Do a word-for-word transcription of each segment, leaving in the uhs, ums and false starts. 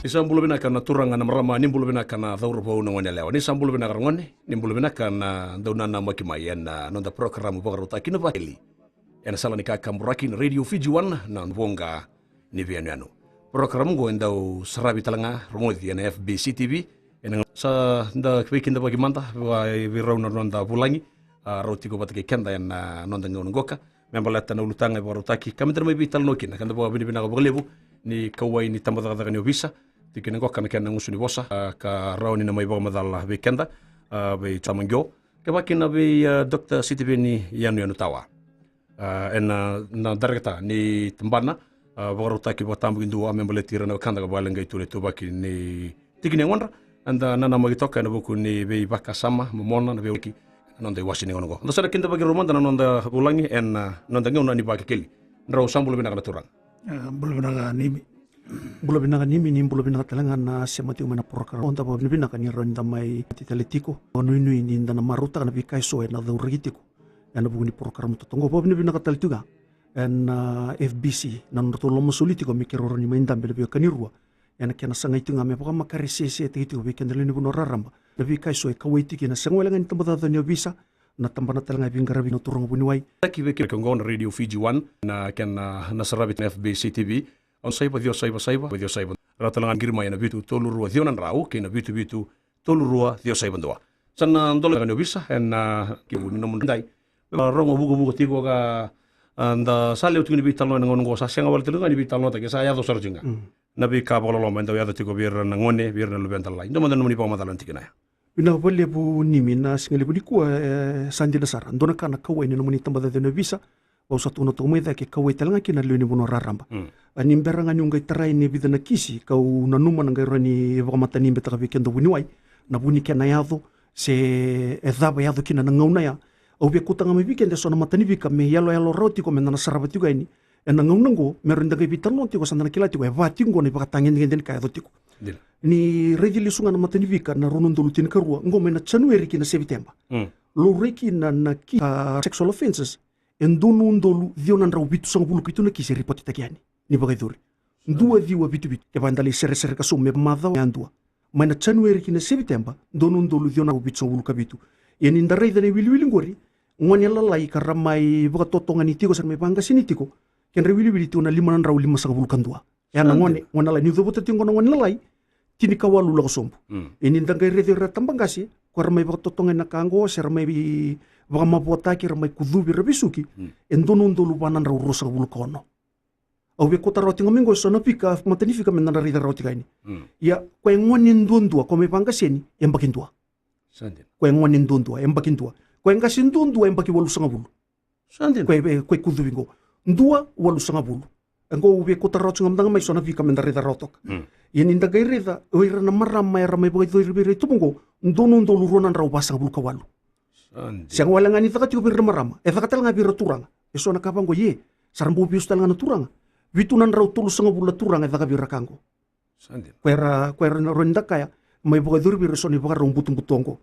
Ni sa bula vinaka na turaga, na marama, ni bula vinaka na cauravou, na gone yalewa. Ni sa bula vinaka na gone, ni bula vinaka na dau nanamaki mai ena noda porokaramu vakarautaki na Vakeli ena sala ni kakaburaki na Radio Fiji One, na voqa ni veiyanuyanu. Porokaramu oqo e dau saravi tale ga, rogoci ena F B C T V. Ena sa da veikidavaki mada vei rau na noda vulagi, a, rau tiko vata kei keda ena noda gauna qoka me baleta na ulutaga e vakarautaki ka me da na mai veitalanoa kina. Ka da vakavinavinaka vakalevu ni kauwai ni tabacakacaka ni ovisa tiko kina qoka na kena gusu ni vosa, a, ka rawa ni na mai vakamacala vei keda, a, vei Tama Qio, kevaka kina vei, a, Doctor Sitiveni Yanuyanu Tawa. A, ena, na dareketa ni tabana, a, vakarautaki vakatabakidua me baleti ira na wekada ka vakaleqai tu na ituvaki ni tiki ni yagodra. Eda nanamaki toka ena vuku ni veivakasama momona na veiwaki na noda iwase ni gauna oqo. Da sa na kidavaki rau mada na noda vulagi ena noda gauna ni Vakekeli. Drau sa bula vinaka na turaga. E, bula vinaka Nimi. Bula vinaka Nimi, ni bula vinaka tale ga na sema tiko mai na porokaramu. Da vakavinavinaka ni rawa ni da mai tale tiko. Vakanuinui ni da na marautaka na veika eso ena cauraki tiko ena vuku ni porokaramu totoka oqo. Vakavinavinaka tale tiko ga ena, a, F B C na nodratou lomasoli tiko me keirau rawa ni mai dabe ena veiweka ni rua. Ena kena sagai tiko ga me vakamakaresesetaki tiko vei keda na lewe ni vanua raraba na veika eso e kauwai tiko kina, sega wale ga ni tabacakacaka ni ovisa, na tabana tale ga e veiqaravi na turaga vuniwai. Taki vei keda oqo na Radio Fiji One, na kena, na saravi na F B C T V. Au saiva ciwa saiva saiva ciwa saiva. Rawa tale ga ni qiri mai ena vitu tolu rua ciwa na drau kei na vitu vitu tolu rua ciwa saiva dua. Sa na dola ga ni ovisa ena, a, ki vu ni nomu dai. A, rogo vukavuka tiko ka, a, da sa lewe tiko ni veitalanoa ena gauna oqo, sa sega wale tale ga ni veitalanoataki, sa yaco sara tiko ga na veika vakaloloma e dau yaco tiko vei ira na gone, vei ira na luveda lalai. Dua mada na nomuni vakamacala na tikina ya. Vinaka vakalevu Nimi. Na siga levu nikua, e, sa dina sara. Dua na ka na kauwai ni nomuni tabacakacaka ni ovisa, vau sa tukuna toka mai cake, kauwai tale ga kina na lewe ni vanua raraba. Mm. A, ni bera ga niu qai tarai na vica na kisi kau nanuma na qai rawa ni vakamatanibetaka vei keda vuniwai na vu ni kena yaco, se e cava e yaco kina na gauna ya. Au via kauta ga mai vei keda eso na matanifika me yaloyalo rawa tiko me da na sarava tiko yani ena gauna oqo, me rawa ni da qai veitalanoa tiko, sa da na kila tiko e va tiko oqo na ivakatagedegede ni ka e yaco tiko. Dina. Ni raici lesu ga na matanifika na rua na udolu tinikarua oqo, mai na Janueri ki na Seviteba. Mm. Laurai kina na ki, a, sexual offences, e dua na udolu ciwa na drau vitusagavulu ka vitu na kisi e ripotitaki yani ni vakayacori. Dua ciwa vitu vitu. Kevaka da lai seresereka sobu me macawa yadua, mai na Janueri ki na Seviteba, dua na udolu ciwa na drau vitusagavulu ka vitu. Ia ni da raica na iwiliwili qori, gone lalai ka ra mai vakatotogani tiko se ra mai vaqaseni tiko, kedra iwiliwili tiko na lima na drau limasagavulu ka dua. Ya na gone, gone lalai, niu cavuta tiko qo na gone lalai, tinikawalu lako sobu. Mm. Ia ni da qai raica o ira na tabaqase ko era mai vakatotogani na ka oqo, se ra mai vakamavoataki, ra mai kucuvi, ra vesuki, mm, e dua na udolu va na drau ruasagavulu ka ono. Au via kauta rawa tiko mai qo eso na fika, matanifika me da na raica rawa tiko yani. Mm. Ia, ko e gone duadua ko mai vaqaseni, e yabaki dua. Sa dina. Ko e gone duadua, e yabaki dua. Ko e qase duadua, e yabaki walusagavulu. Sa dina. Ko e, e, ko e kucuvi qo. Dua, walusagavulu. E qo au via kauta rawa tiko ga mada ga mai eso na fika me da raica rawa toka. Mm. Ia ni da qai raica o ira na marama era mai vakayacori vei ira i tuba qo, dua na udolu rua na drau vasagavulu ka walu. Sa dina. Sega wale ga ni caka tiko vei ira na marama, e caka tale ga vei ira na turaga. Eso na ka vaqo, ia, sa ra bau vesu tale ga na turaga. Vitu na drau tolusagavulu na turaga e caka vei ira ka qo. Sa dina. Ko era, ko era na rawa ni da kaya mai vakayacori vei ira eso na ivakarau butobuto oqo.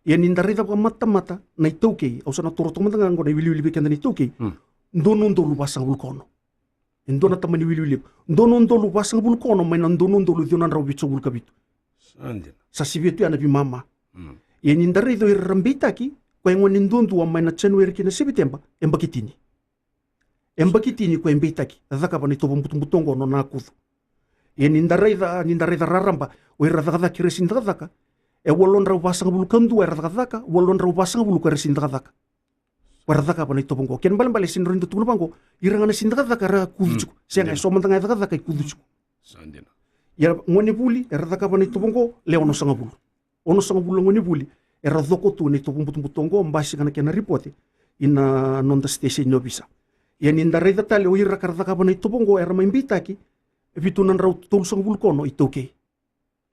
Ia ni da raica vakamatamata na iTaukei, au sa na taura toka mada ga qo na iwiliwili vei keda na iTaukei. Mm. Dua na udolu vasagavulu ka ono. E dua na tamani iwiliwili. Dua na udolu vasagavulu ka ono mai na dua na udolu ciwa na drau vitusagavulu ka vitu. Sa dina. Sa sivia tu ya na veimama. Mm. Ia ni da raica o ira era beitaki, ko e gone duadua mai na Janueri ki na Seviteba, e yabaki tini. E yabaki tini ko e beitaki, e cakava na itovo butobuto oqo, nona kucu. Ia ni da raica, ni da raica raraba, o ira cakacaka, ira sega ni cakacaka, e walu na drau vasagavulu ka dua era cakacaka, walu na drau vasagavulu ko era sega ni cakacaka. Ko era cakava na itovo oqo. Kena ibalebale e sega ni rawa ni da tukuna vaqo, ira ga na sega ni cakacaka era kucu tiko. Mm. Sega, e so mada ga e cakacaka e kucu tiko. Sa dina. Ia gone vuli, era cakava na itovo oqo, le onosagavulu. Onosagavulu na gone vuli era coko tu ena itovo butobuto oqo, basika na kena ripote ina noda siteseni ni ovisa. Ia ni da raica tale o ira ka ra cakava na itovo oqo era mai beitaki, vitu na drau tolusagavulu ka ono iTaukei.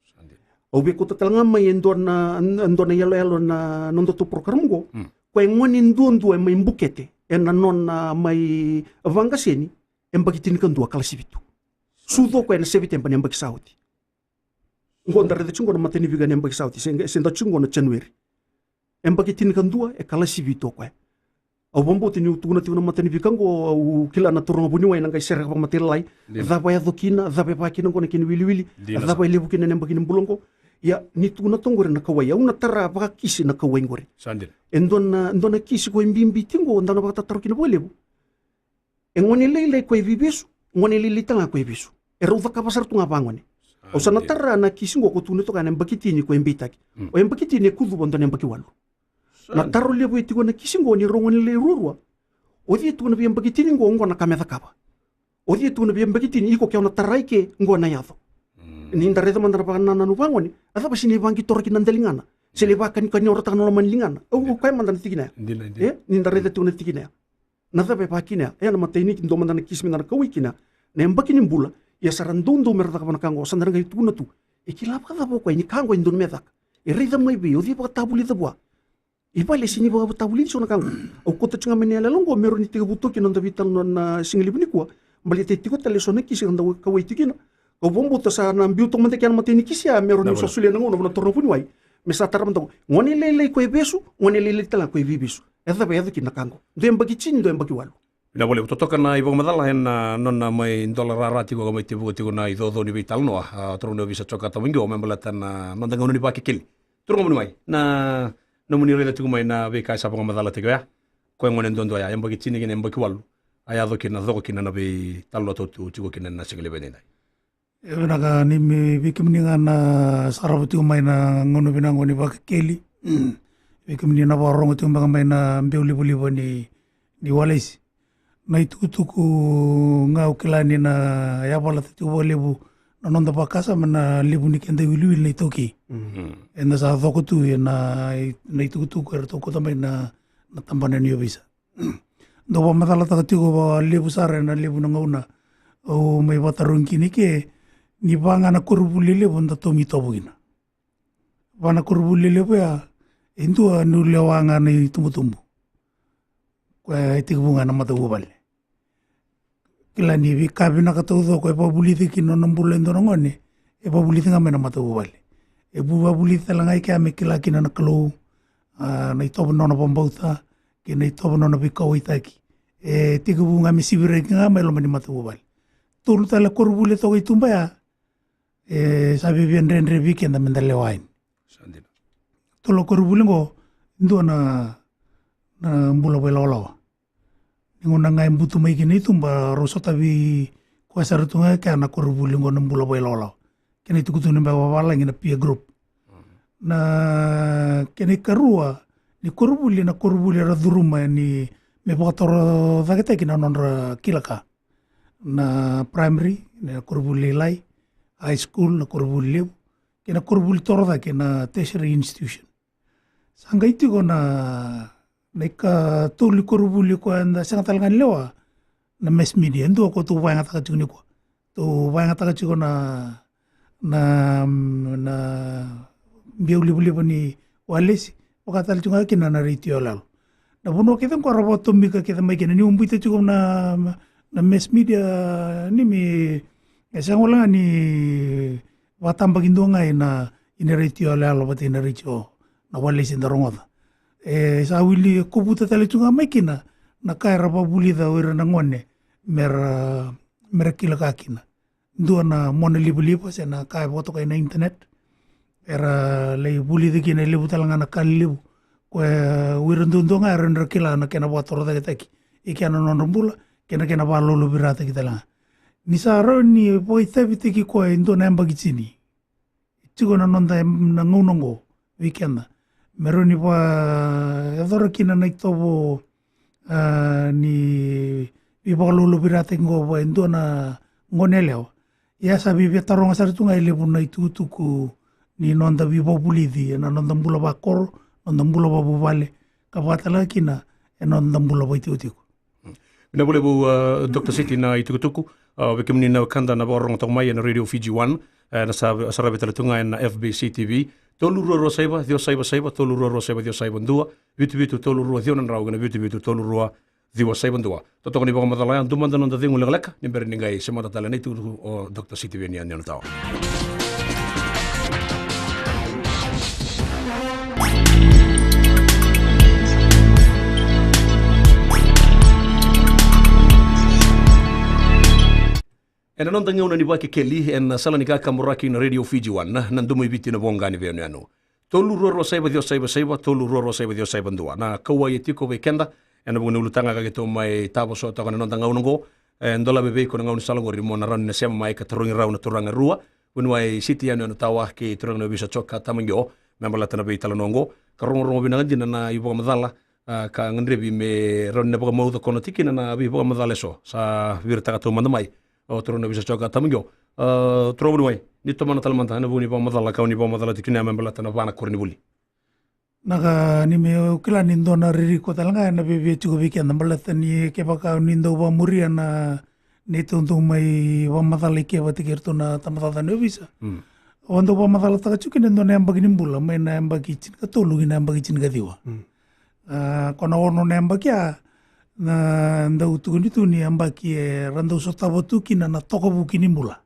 Sa dina. Au via kauta tale ga mai e dua na, e dua na iyaloyalo ena nodatou porokaramu oqo. Mm. Ko e gone duadua e mai bukete ena nona mai vaqaseni, e yabaki tinikadua, kalasi vitu. Sucu o koya ena Seviteba ni yabaki sa oti. Qo da raica tiko qo na matanifika ni yabaki sa oti, se, se da tiko qo na Janueri. E yabaki tinikadua, e kalasi vitu o koya. Au vakabauta niu tukuna tiko na matanifika oqo, au kila na turaga vuniwai na qai sereka vakamatailalai. Cava e yaco kina, cava e vaka kina oqo na kena iwiliwili, cava e levu kina na yabaki ni bula oqo. Ia, ni tukuna toka oqori na kauwai, au na tara vakakisi na kauwai oqori. E dua na, dua na kisi ko e bibi tiko oqo, dau na vakatataro kina vakalevu. E gone lailai ko e veivesu, gone lailai tale ga ko e vesu. E rau cakava sara tu ga vagone. Au sa na tara na kisi oqo ko tukuna toka na yabaki tini ko e beitaki. O yabaki tini e kucuva dua na yabaki walu. Na taro levu e tiko na kisi oqo ni rau gone lailai ruarua. O cei e tukuna vei yabaki tini oqo, oqo na ka me cakava. O cei e tukuna vei yabaki tini, iko ke o na tara i ke, oqo na yaco. Ni da raica mada na vakanananu vagone, a cava sega ni vaqitora ki na daligana, se lai vakanikaniorotaka na loma ni ligana. Au kaya mada na tikina ya. Ni da raica tiko na tikina ya. Na cava e vaka kina ya, e na matai ni dua mada na kisi me da na kauwai kina na yabaki ni bula. Ia sa ra doudou me ra cakava na ka oqo, sa da na qai tukuna tu. E kila vakacava o koya ni ka oqo e dodonu me caka? E raica mai vei, o cei e vakatavulica vua? I vale e sega ni vakatavulici so na ka oqo. Au kauta tiko ga mai na yalayala oqo me rawa ni tekivu toka kina na noda veitalanoa na sigalevu nikua. Baleta e tiko tale so na kisi ka da kauwai tiko kina. Kau vakabauta sa na biu toka mada kina na matai ni kisi ya me rawa ni sa solia na gauna vua na turaga vuniwai. Me sa tara mada oqo. Gone lailai ko e vesu, gone lailai tale ga ko e veivesu. E cava e yaco kina na ka oqo? Dua e yabaki tini, dua e yabaki walu. Vinaka vakalevu. Totoka na ivakamacala ena nona mai dola rara tiko ka mai tevuka tiko na icoco ni veitalanoa. A, turaga ni ovisa Jokata Maiqio me baleta na noda gauna ni Vakekeli. Turaga vuniwai, na nomuni raica tiko mai na veika e sa vakamacalataki oya. Ko e gone duadua ya, yabaki tini kina yabaki walu. A yaco kina, coko kina na veitalanoa tou tu tiko kina na sigalevu edaidai. E vinaka ni me vei kemuni ga na sarava tiko mai na gauna vinaka oqo ni Vakekeli. Vei kemuni na vakarorogo tiko beka mai na biau livaliva ni, ni Walesi. Na itukutuku ga au kila ni na yavalata tiko vakalevu na noda vakasama na levu ni keda iwiliwili na iTaukei. Eda sa coko tu ena, na itukutuku eratou kauta mai na, na tabana ni ovisa. Dau vakamacalataka tiko vakalevu sara ena levu na gauna au mai vakatarogi kina i ke, ni va ga na koronivuli levu da tomi tovo kina. Va na koronivuli levu ya, e dua niu lewa ga na itubutubu. Koya e tekivu ga na matavuvale. Kila ni veika vinaka taucoko e vakavulici kina nona bula e dua na gone, e vakavulici ga mai na matavuvale. E vu vakavulici tale ga i kea me kila kina na Kalou, a, na itovo nona vakabauta, kei na itovo nona veikauwaitaki. E tekivu ga me siviraki ga mai loma ni matavuvale. Tolu tale koronivuli e toka i tuba ya, e sa viavia dredre vei keda meda lewa yani. Tolu na koronivuli oqo, dua na, na bula vakailawalawa. Ni gauna ga e butu mai kina i tuba, rau sotavi koya sara tu ga kea na koronivuli oqo na bula vakailawalawa. Kena itukutuku ni beka vavalagi na peer group. Na kena ikarua ni koronivuli, na koronivuli era curuma ni me vakatorocaketaki na nodra kila ka. Na primary, na koronivuli lailai, high school, na koronivuli levu, kei na koronivuli torocake na tertiary institution. Sa qai tiko na, na ikatolu ni koronivuli koya eda sega tale ga ni lewa, na mass media, e dua koya tou vakayagataka tiko nikua. Tou vakayagataka tiko na, na, na biau livaliva ni Walesi, vaka tale tiko ga kina na retio yaloyalo. Na vanua kece qo ra vakatomika kece mai kina, niu biuta tiko na, na mass media, ni me, e sega wale ga ni vakatabakidua ga ina, ina retio yaloyalo vata ina retio na Walesi da rogoca. E sa wili kovuta tale tu ga mai kina na ka era vakavulica o ira na gone mera, mera kila ka kina. Dua na mona livaliva se na ka e vakatokai na internet. Era lai vulica kina e levu tale ga na ka lelevu. Koya o ira duadua ga era, era kila na kena vakatorocaketaki i kea na nodra bula, kei na kena vakalolovirataki tale ga. Ni sa rawa ni vakaitavitaki koya e dua na yabaki tini. Tiko na noda, na gauna oqo vei keda me rawa ni vakayacora kina na itovo, a, ni veivakalolovirataki oqo vua e dua na gone yalewa. Ia sa veiveitaroga sara tu ga e levu na itukutuku ni noda veivakavulici ena noda bula vakoro, noda bula vakavuvale, ka vakatalega kina ena noda bula vakaitikotiko. Vinaka vakalevu, a, Doctor Siti na itukutuku, a, vei kemuni na wekada na vakarorogo toka mai ena Radio Fiji One, e, na sa, saravi tale tu ga ena F B C T V, tolu rua rua saiva, ciwa saiva saiva, tolu rua rua saiva, ciwa saiva dua, vitu vitu tolu rua ciwa na drau, kei na vitu vitu tolu rua ciwa saiva dua. Totoka ni vakamacala ya, dua mada na noda cegu lekaleka, ni bera ni qai semata tale na itukutuku o Doctor Siti Veni ena tawa. Ena noda gauna ni vakekeli ena sala ni kakaburaki na Radio Fiji One, na Domo i Viti, na voqa ni veiyanuyanu. Tolu rua rua saiva ciwa saiva saiva, tolu rua rua saiva ciwa saiva dua. Na kauwai e tiko vei keda ena vuku ni ulutaga ka keitou mai tavoso toka na noda gauna oqo. E dolavi vei iko na gaunisala oqori mo na rawa ni na sema mai ka tarogi rau na turaga rua, vuniwai Siti Yanuyanu Tawa kei turaga ni ovisa Joka Tamaqio, me baleta na veitalanoa oqo. Ka rogorogo vinaka dina na ivakamacala, a, ka gadrevi me rawa ni na vakamauca ko na tikina na veivakamacala eso sa viritaka taumada mai o turaga ni ovisa Joka Tamaqio. A, turaga vuniwai, ni tomana tale mada ena vuku ni vakamacala ka o ni vakamacala tikina me baleta na va na koronivuli. Na ka ni me au kila ni dua na ririko tale ga ena viavia tiko vei keda baleta ni kevaka ni dau vakamuria na neitou dau mai vakamacala i ke vata kei iratou na tabacakacaka ni ovisa. Mm. Au a dau vakamacalataka tiko kina e dua na yabaki ni bula mai na yabaki tinikatolu ki na yabaki tinikaciwa. Mm. A, ko na ono na yabaki a, na dau tukuni tu ni yabaki era dau sotava tu kina na tokavuki ni bula.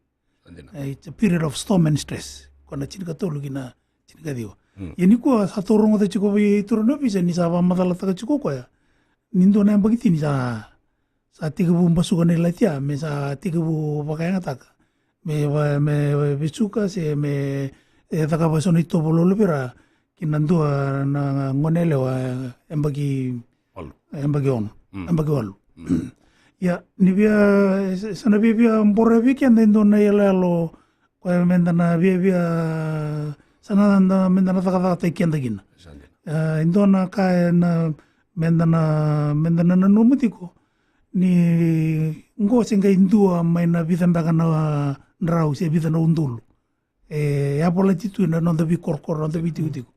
Sa dina. E, it's a period of storm and stress. Ko na tinikatolu ki na tinikaciwa. Mm. Ia nikua sa tou rogoca tiko vei turaga ni ovisa ni sa vakamacalataka tiko o koya ni dua na yabaki tini sa, sa tekivu basuka na ilati ya, me sa tekivu vakayagataka me va, me vesuka se me, e, cakava eso na itovo lolovira ki na dua na gone yalewa, e, yabaki, walu. E, yabaki ono, mm, yabaki walu. Mm. Ia, ni via, e, sa, sa na viavia boro vei keda e dua na iyaloyalo koya me da na viavia, sa na, na, me da na cakacakataki keda kina. Sa dina. E, e dua na ka e na, me da na, me da na nanuma tiko ni qo se qai dua mai na vica beka na drau se vica na udolu e yavalati tu ena noda veikorokoro, noda veitikotiko.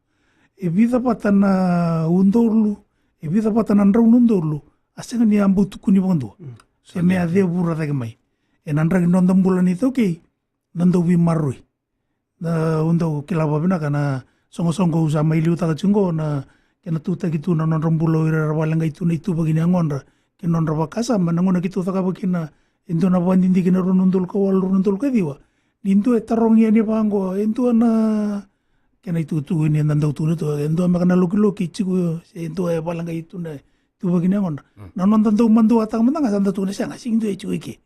E vica vata na udolu, e vica vata na drau na udolu a sega ni a bau tukuni vakadua. Mm. Se me a cevura cake mai ena draki ni noda bula ni taukei, na dau veimaroroi. Na, au dau kila vakavinaka na soqosoqo au sa mai liutaka tiko qo, na kena tutaki tu na nodra bula o ira era vakaleqai tu na ituvaki ni yagodra kei na nodra vakasama, na gauna keitou cakava kina e dua na vakadidike na rua na udolu ka walu, rua na udolu ka ciwa. Ni dua e tarogi yani vaqo, e dua na kena itukutuku ni da dau tukuna tu, e dua me ka na lokiloki tiko, se e dua e vakaleqai tu na ituvaki ni yagodra. Mm. Na noda dau maduataka mada ga sa da tukuna, sega, sega ni dua e tiko i ke.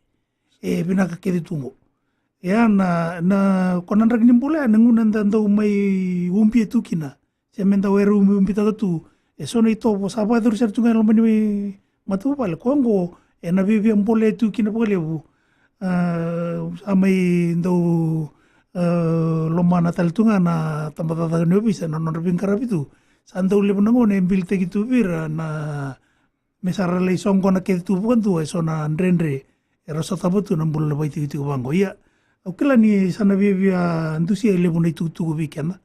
E vinaka kece tu qo. Ia na, na, ko na draki ni bula ya, na gauna da dau mai ubia tu kina, se me dau era ubi, ubitaka tu eso na itovo sa vakayacori sara tu ga e loma ni matavuvale. Koya qo ena viavia bolea tu kina vakalevu. A, sa mai dau, a, lomana tale tu ga na tabacakacaka ni ovisa na nodra veiqaravi tu. Sa dau levu na gauna e bilitaki tu vei ira na me sa ra lai soqona kece tu vakadua eso na dredre era sotava tu na bula na vakaitikotiko vaqo. Ia, au kila ni sa na viavia dusia e levu na itukutuku vei keda.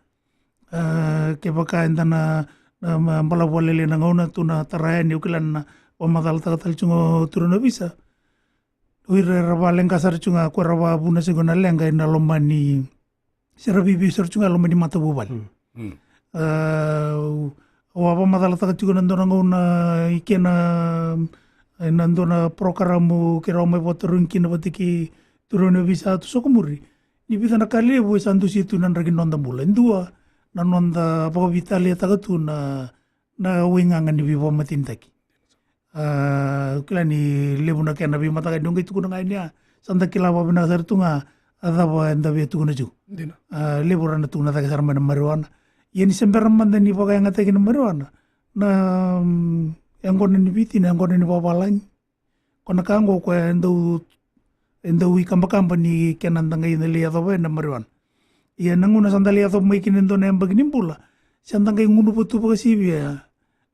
A, kevaka eda na, na, ma, balavu vakalailai na gauna, tou na tara yani, au kila na vakamacalataka tale tiko ga o turaga ni ovisa. O ira era vakaleqa sara tiko ga, ko era vakavuna tiko na leqa ena loma ni, se ra veivei sara tiko ga e loma ni matavuvale. Mm. Mm. A, au a vakamacalataka tiko na dua na gauna i ke na, ena dua na porokaramu keirau a mai vakatarogi kina vata kei turaga ni ovisa Atu Sokomuri, ni vica na ka levu e sa dusia tu na draki ni noda bula. E dua, na noda vakaveitaliataka tu na na waigaga ni veivakamatenitaki. A, au kila ni levu na kena veimataqali ni o qai tukuna ga yani, a, sa da kila vakavinaka sara tu ga a cava eda via tukuna tiko. Dina. A, levu era na tukuna cake sara mai na marijuana. Ia ni se bera mada ni vakayagataki na marijuana, na, mm, yaqona ni Viti, na yaqona ni vavalagi. Ko na ka qo koya e dau, e dau ikabakaba ni kena da qai na lai yacova na marijuana. Ia na gauna sa da lai yacova mai kina e dua na yabaki ni bula, sa da qai gunuva tu vakasivia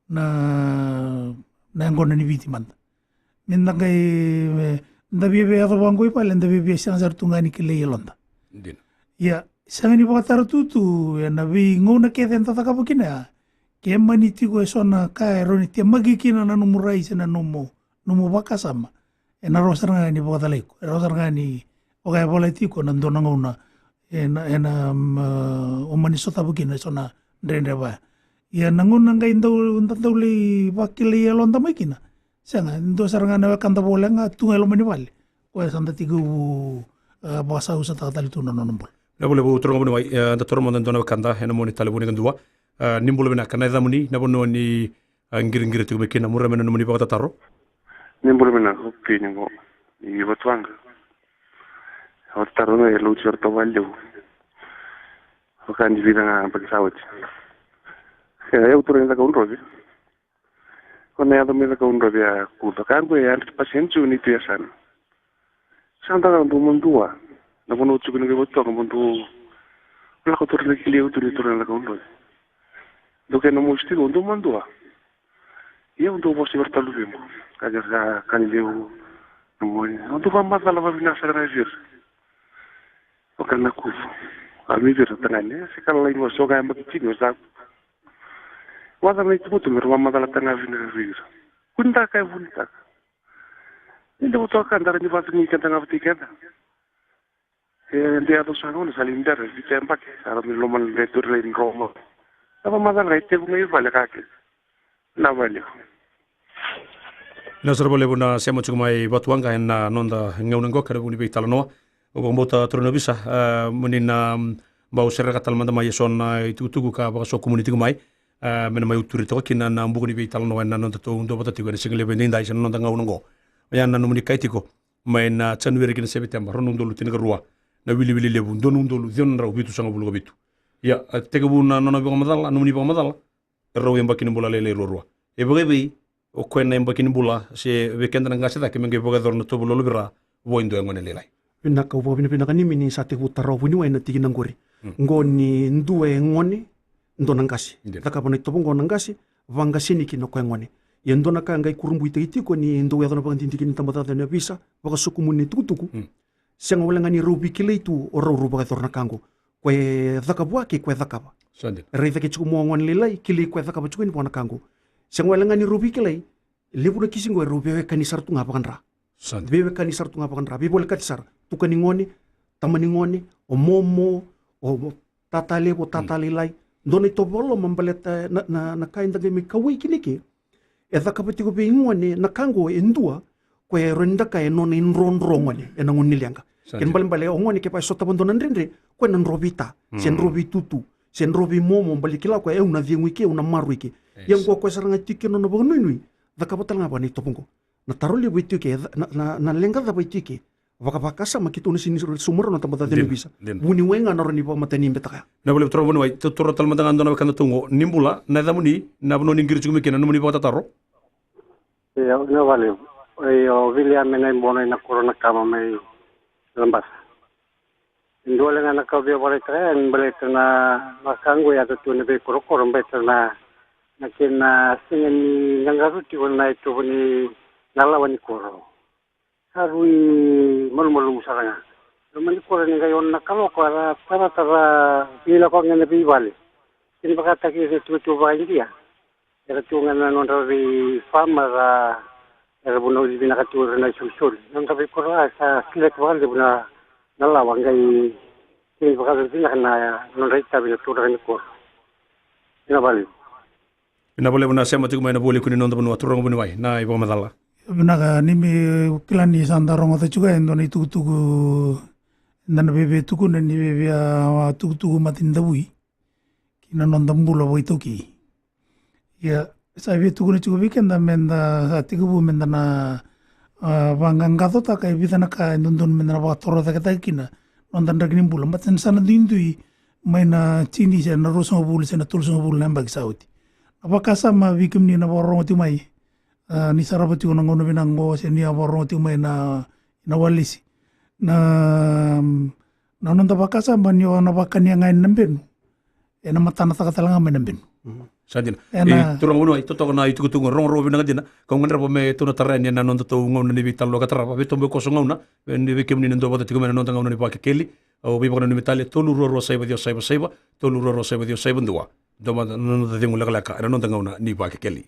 na, na yaqona ni Viti mada. Me da qai, me da viavia yacova qo i vale, da viavia sega sara tu ga ni kilai yaloda. Dina. Ia, sega ni vakatara tu tu ena veigauna kece eda cakava kina ya. Ke mani tiko eso na ka e rawa ni temaki kina na nomu rai se na nomu nomu vakasama, ena rawa sara ga ni vakacalai iko, e rawa sara ga ni vakayavalati iko na dua na gauna ena, ena, mm, o mani sotava kina eso na dredre vaya. Ia na gauna qai dau, da dau lai vakilai yaloda mai kina. Sega, dua sara ga na wekada voleka ga tu ga e loma ni vale. Koya sa da tekivu, e, vakasausataka tale tu na nona bula. Levu, levu, turaga vuniwai, e, da taura mada e dua na wekada ena mua ni talevoni kadua. E, ni bula vinaka, na yacamuni, na vanua ni a qiriqiri tiko mai kina, muria mai na nomuni vakatataro. Ni bula vinaka, o Pini qo i Vatuwaqa. Au tataro ga e lauti vei iratou vakalevu. Vaka ni vica ga yabaki sa oti. E, au turaga ni Cakaudrove. Ko na yaco mai Cakaudrove a Kuca, ka qo e hundred percent jiko ni tu e yasana. Sa da ga dou madua. Na vanua jiko ni qai vatutoka mo dou lako turaga, kilai au tu ni turaga ni Cakaudrove. Dou kena mosi tiko, dou madua. Ia au dau vosa vei ira tale vei qo. Ka qai ka, ka ni levu. Na moni. Au dau vakamacala vakavinaka sara ga vei ira. Vaka na Kucu. A mi vei ira tagane, se ka lalai qo, so ga yabaki tini o sa Kucu. Vaka na itukutuku me ra vakamacala taga vinaka vei ira. Kua ni da kaya vunitaka. Ni da votoka ka da rawa ni vakacegui keda ga vata kei keda. E, de yaco sa gauna sa lai bera, vica yabaki, sa rawa me lomana na dre turi lai ni roma. Na vakamacala ga e tevu ga i vale ka kece. Na vale. Na sara vakalevu na sema tiko mai Vatuwaqa ena noda gauna qo, ka na vuku ni veitalanoa. Au vakabauta turaga ni ovisa, a, mo ni na, mm, bau sereka tale mada mai eso na itukutuku ka vakasokumuni tiko mai, a, me na mai uturi toka kina na buka ni veitalanoa ena nodatou duavata tiko ena sigalevu edaidai se na noda gauna oqo. Oya na nomuni kai tiko mai na Janueri ki na Seviteba, rua na udolu tinikarua, na wiliwili levu, dua na udolu ciwa na drau vitusagavulu ka vitu. Ia, a, tekivu na nona vakamacala, nomuni vakamacala, e rau yabaki ni bula lailai ruarua. E vakaevei o koya na yabaki ni bula, se vei keda na qase cake me qai vakayacora na tovo lolovira vua e dua e gone lailai. Vinaka, au vakavinavinaka ni mi ni sa tekivu tara vuniwai na tikina qori. Mm. Qo ni dua e gone, dua na qase. Dina. Cakava na itovo qo na qase, vaqaseni kina o koya e gone. Ia dua na ka qai kurabuitaki tiko ni dau yaco na vakadidike ni tabacakacaka ni ovisa, vakasokumuni na itukutuku. Mm. Sega wale ga ni rau veikilai tu o rau rau vakayacora na ka qo. Koya e caka vua kei koya e cakava. Sa dina. E raica ke tiko mo gone lailai, kilai koya e cakava tiko yani vua na ka qo. Sega wale ga ni rau veikilai, levu na kisi qo e rau veiwekani sara tu ga vakadra. Sa dina. Veiwekani sara tu ga vakadra, veivolekati sara. Tuka ni gone, tama ni gone, o momo, o tata levu, o tata lailai. Dua na itovo vakaloloma baleta na, na, na ka eda qai mai kauwai kina ike. E cakava tiko vei gone na ka qo e dua, koya e rawa ni da kaya e nona idrodro gone, ena gauna ni leqa. Sa dina. Kena ibalebale o gone kevaka e sotava dua na dredre, koya na dro veita, se dro veitutu, se dro veimomo, baleta kila koya, e, au na cegu ike, au na maroroi ike. Ia qo koya sara ga tiko kei na nona vakanuinui, cakava tale ga vua na itovo qo. Na taro levu e tiko ike, na, na, na leqa cava e tiko ike, vakavakasama keitou na sega ni sauma rawa na tabacakacaka ni ovisa. Dina. Vuniwai ga na rawa ni vakamatani beta kaya. Na vale turaga vuniwai, tou taura tale mada ga dua na wekada tu qo, ni bula, na yacamuni, na vanua ni qiri tiko mai kina, nomuni vakatataro. Io, na vale. Io, Viliame Naibono ina koro Nakama mai Labasa. E dua wale ga na ka au via vakaraitaka yani baleta na, na ka qo e yaco tu ena veikorokoro baleta na, na kena sega ni qaqaco tiko na itovo ni na lawa ni koro. Sa rui malumalumu sara ga. Loma ni koro ni qai ono na kaloko era taratara veilako ga ena veivale. Kena vakataki ira na itukutuku vakaIdia. Era tu ga na nodra veifarm era, era vunauci vinaka tu ira na isolisoli. Na nodra veikoro a sa select vakalevu na, na lawa qai kena vakalevu vinaka na nodra itavi na turaga ni koro. Ena vale. Vinaka vakalevu na sema tiko mai na vualiku ni noda vanua, turaga vuniwai, na ivakamacala. Vinaka, ni mi kila ni sa da rogoca tiko e dua na itukutuku eda na via tukuna ni via, a, tukutuku matanidavui ki na noda bula vakaitaukei. Ia, sa via tukuna tiko vei keda me da sa tekivu me da na, a, vaqaqacotaka e vica na ka e dodonu me da na vakatorocaketaka kina noda draki ni bula. Baleta ni sa na duidui mai na tini se na ruasagavulu se na tolusagavulu na yabaki sa oti. Na vakasama vei kemuni na vakarorogo tiko mai, a, ni sarava tiko na gauna vinaka oqo se ni a vakarorogo tiko mai na, na walesi. Na, na noda vakasama ni o na vakania ga yani na benu, ena matana caka tale ga mai na benu. Sa dina. Ena, e, turaga vuniwai, totoka na itukutuku, rogorogo vinaka dina. Kau gadreva me tou na tara yani ena nodatou gauna ni veitalanoa ka tarava, veitobokoso gauna, vei, vei kemuni na duavata tiko mai ena noda gauna ni Vakekeli. Au veivakananumi tale, tolu rua rua saiva ciwa saiva saiva, tolu rua rua saiva ciwa saiva dua. Dua mada na noda cegu lekaleka ena noda gauna ni Vakekeli.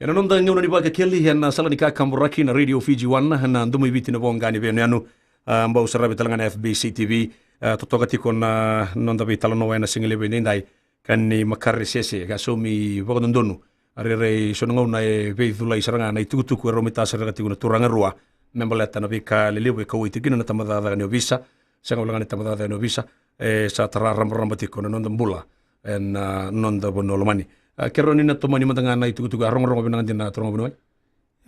Ena noda gauna ni Vakekeli ena sala ni kakaburaki na Radio Fiji One, na Domo i Viti, na voqa ni veiyanuyanu. A, bau saravi tale ga na F B C T V, a, totoka tiko na noda veitalanoa ena sigalevu edaidai. Ka ni makare sese, ka saumi vakadodonu. A rairai so na gauna e veiculai sara ga na itukutuku e rau mai tasereka tiko na turaga rua. me baleta na veika lelevu e kauwai tiko kina na tabacakacaka ni ovisa, sega walega ni tabacakacaka ni ovisa, e sa tara rabaraba tiko na noda bula ena noda vanua lomani. A, kerea ni na tomani mada ga na itukutuku, a rogorogo vinaka dina na turaga vuniwai.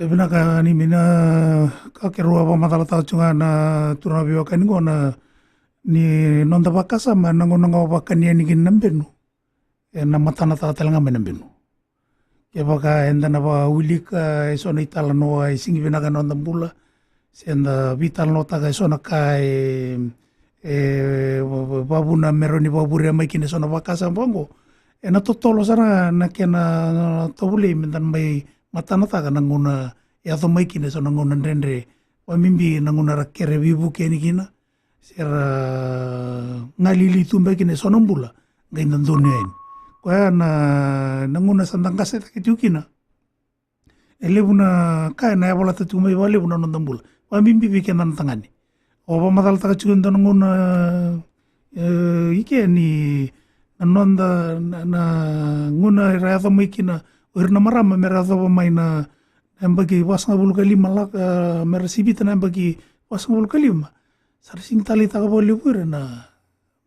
E vinaka ni mi na ka keirau a vakamacalataka tiko ga na turaga veiwekani qo na ni noda vakasama na gauna ga o vakani yani kina na benu, e na matanataka tale ga mai na benu. Kevaka eda na vakawilika e so na italanoa e sigi vinaka ena noda bula, se da veitalanoataka e so na ka e, e va- va- vavuna me rawa ni vakavurea mai kina e so na vakasama vaqo, e na totolo sara ga na kena tovolei me da na mai matanataka na gauna e yaco mai kina e so na gauna dredre, vakabibi na gauna era kere veivuke yani kina, se ra galili tu beka kina e so na bula qai dodonu yani. Koya na, na gauna sa da qasetaki tiko kina, e levu na ka e na yavalata tiko mai vakalevu na noda bula, vakabibi vei keda na tagane. O vakamacalataka tiko e dua na gauna, e, i ke ni na noda na, na gauna era yaco mai kina o ira na marama me ra yacova mai na, na yabaki vasagavulu ka lima laka, me ra sivita na yabaki vasagavulu ka lima. Sa ra sigi taleitaka vakalevu ira na,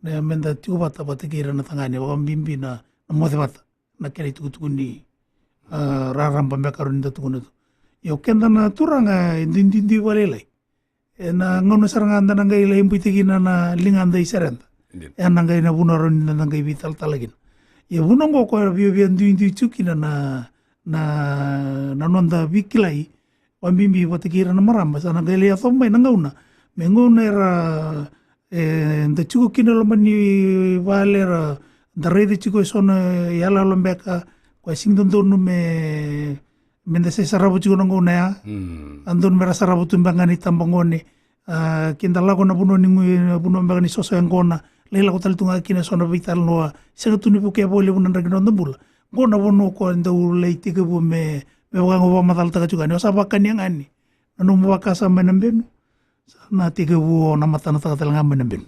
na me da tiko vata vata kei ira na tagane, vakabibi na, na moce vata, na kena itukutuku ni, a, raraba me karua ni da tukuna tu. Ia o keda na turaga e duiduidui vakalailai. E na gauna sara ga da na qai lai buitaki na, na ligada i sereda. Indeed. E na qai na vuna rawa ni da na qai veitalatala kina. Ia vuna oqo ko e viavia duidui tiko kina na, na, na noda veikilai, vakabibi vata kei ira na marama, sa na qai lai yaco mai na gauna. Me gauna era, e, da tiko kina loma ni vale, ra da raica tiko e so na iyaloyalo beka, ko e sigi dodonu me, me da se sarava tiko na gauna ya. Mm. A dodonu me ra sarava tu beka ga na itabagone. A, ke da lako na vanua ni gui, na vanua beka ni soso yaqona, lai lako tale tu ga kina e so na veitalanoa, sega tu ni vukea vakalevu na draki na noda bula. Qo na vanua ko e dau lai tekivu me, me vaka ga o vakamacalataka tiko ga ni o sa vakania ga ni na nomu vakasama mai na benu, sa na tekivu o na matanataka tale ga mai na benu.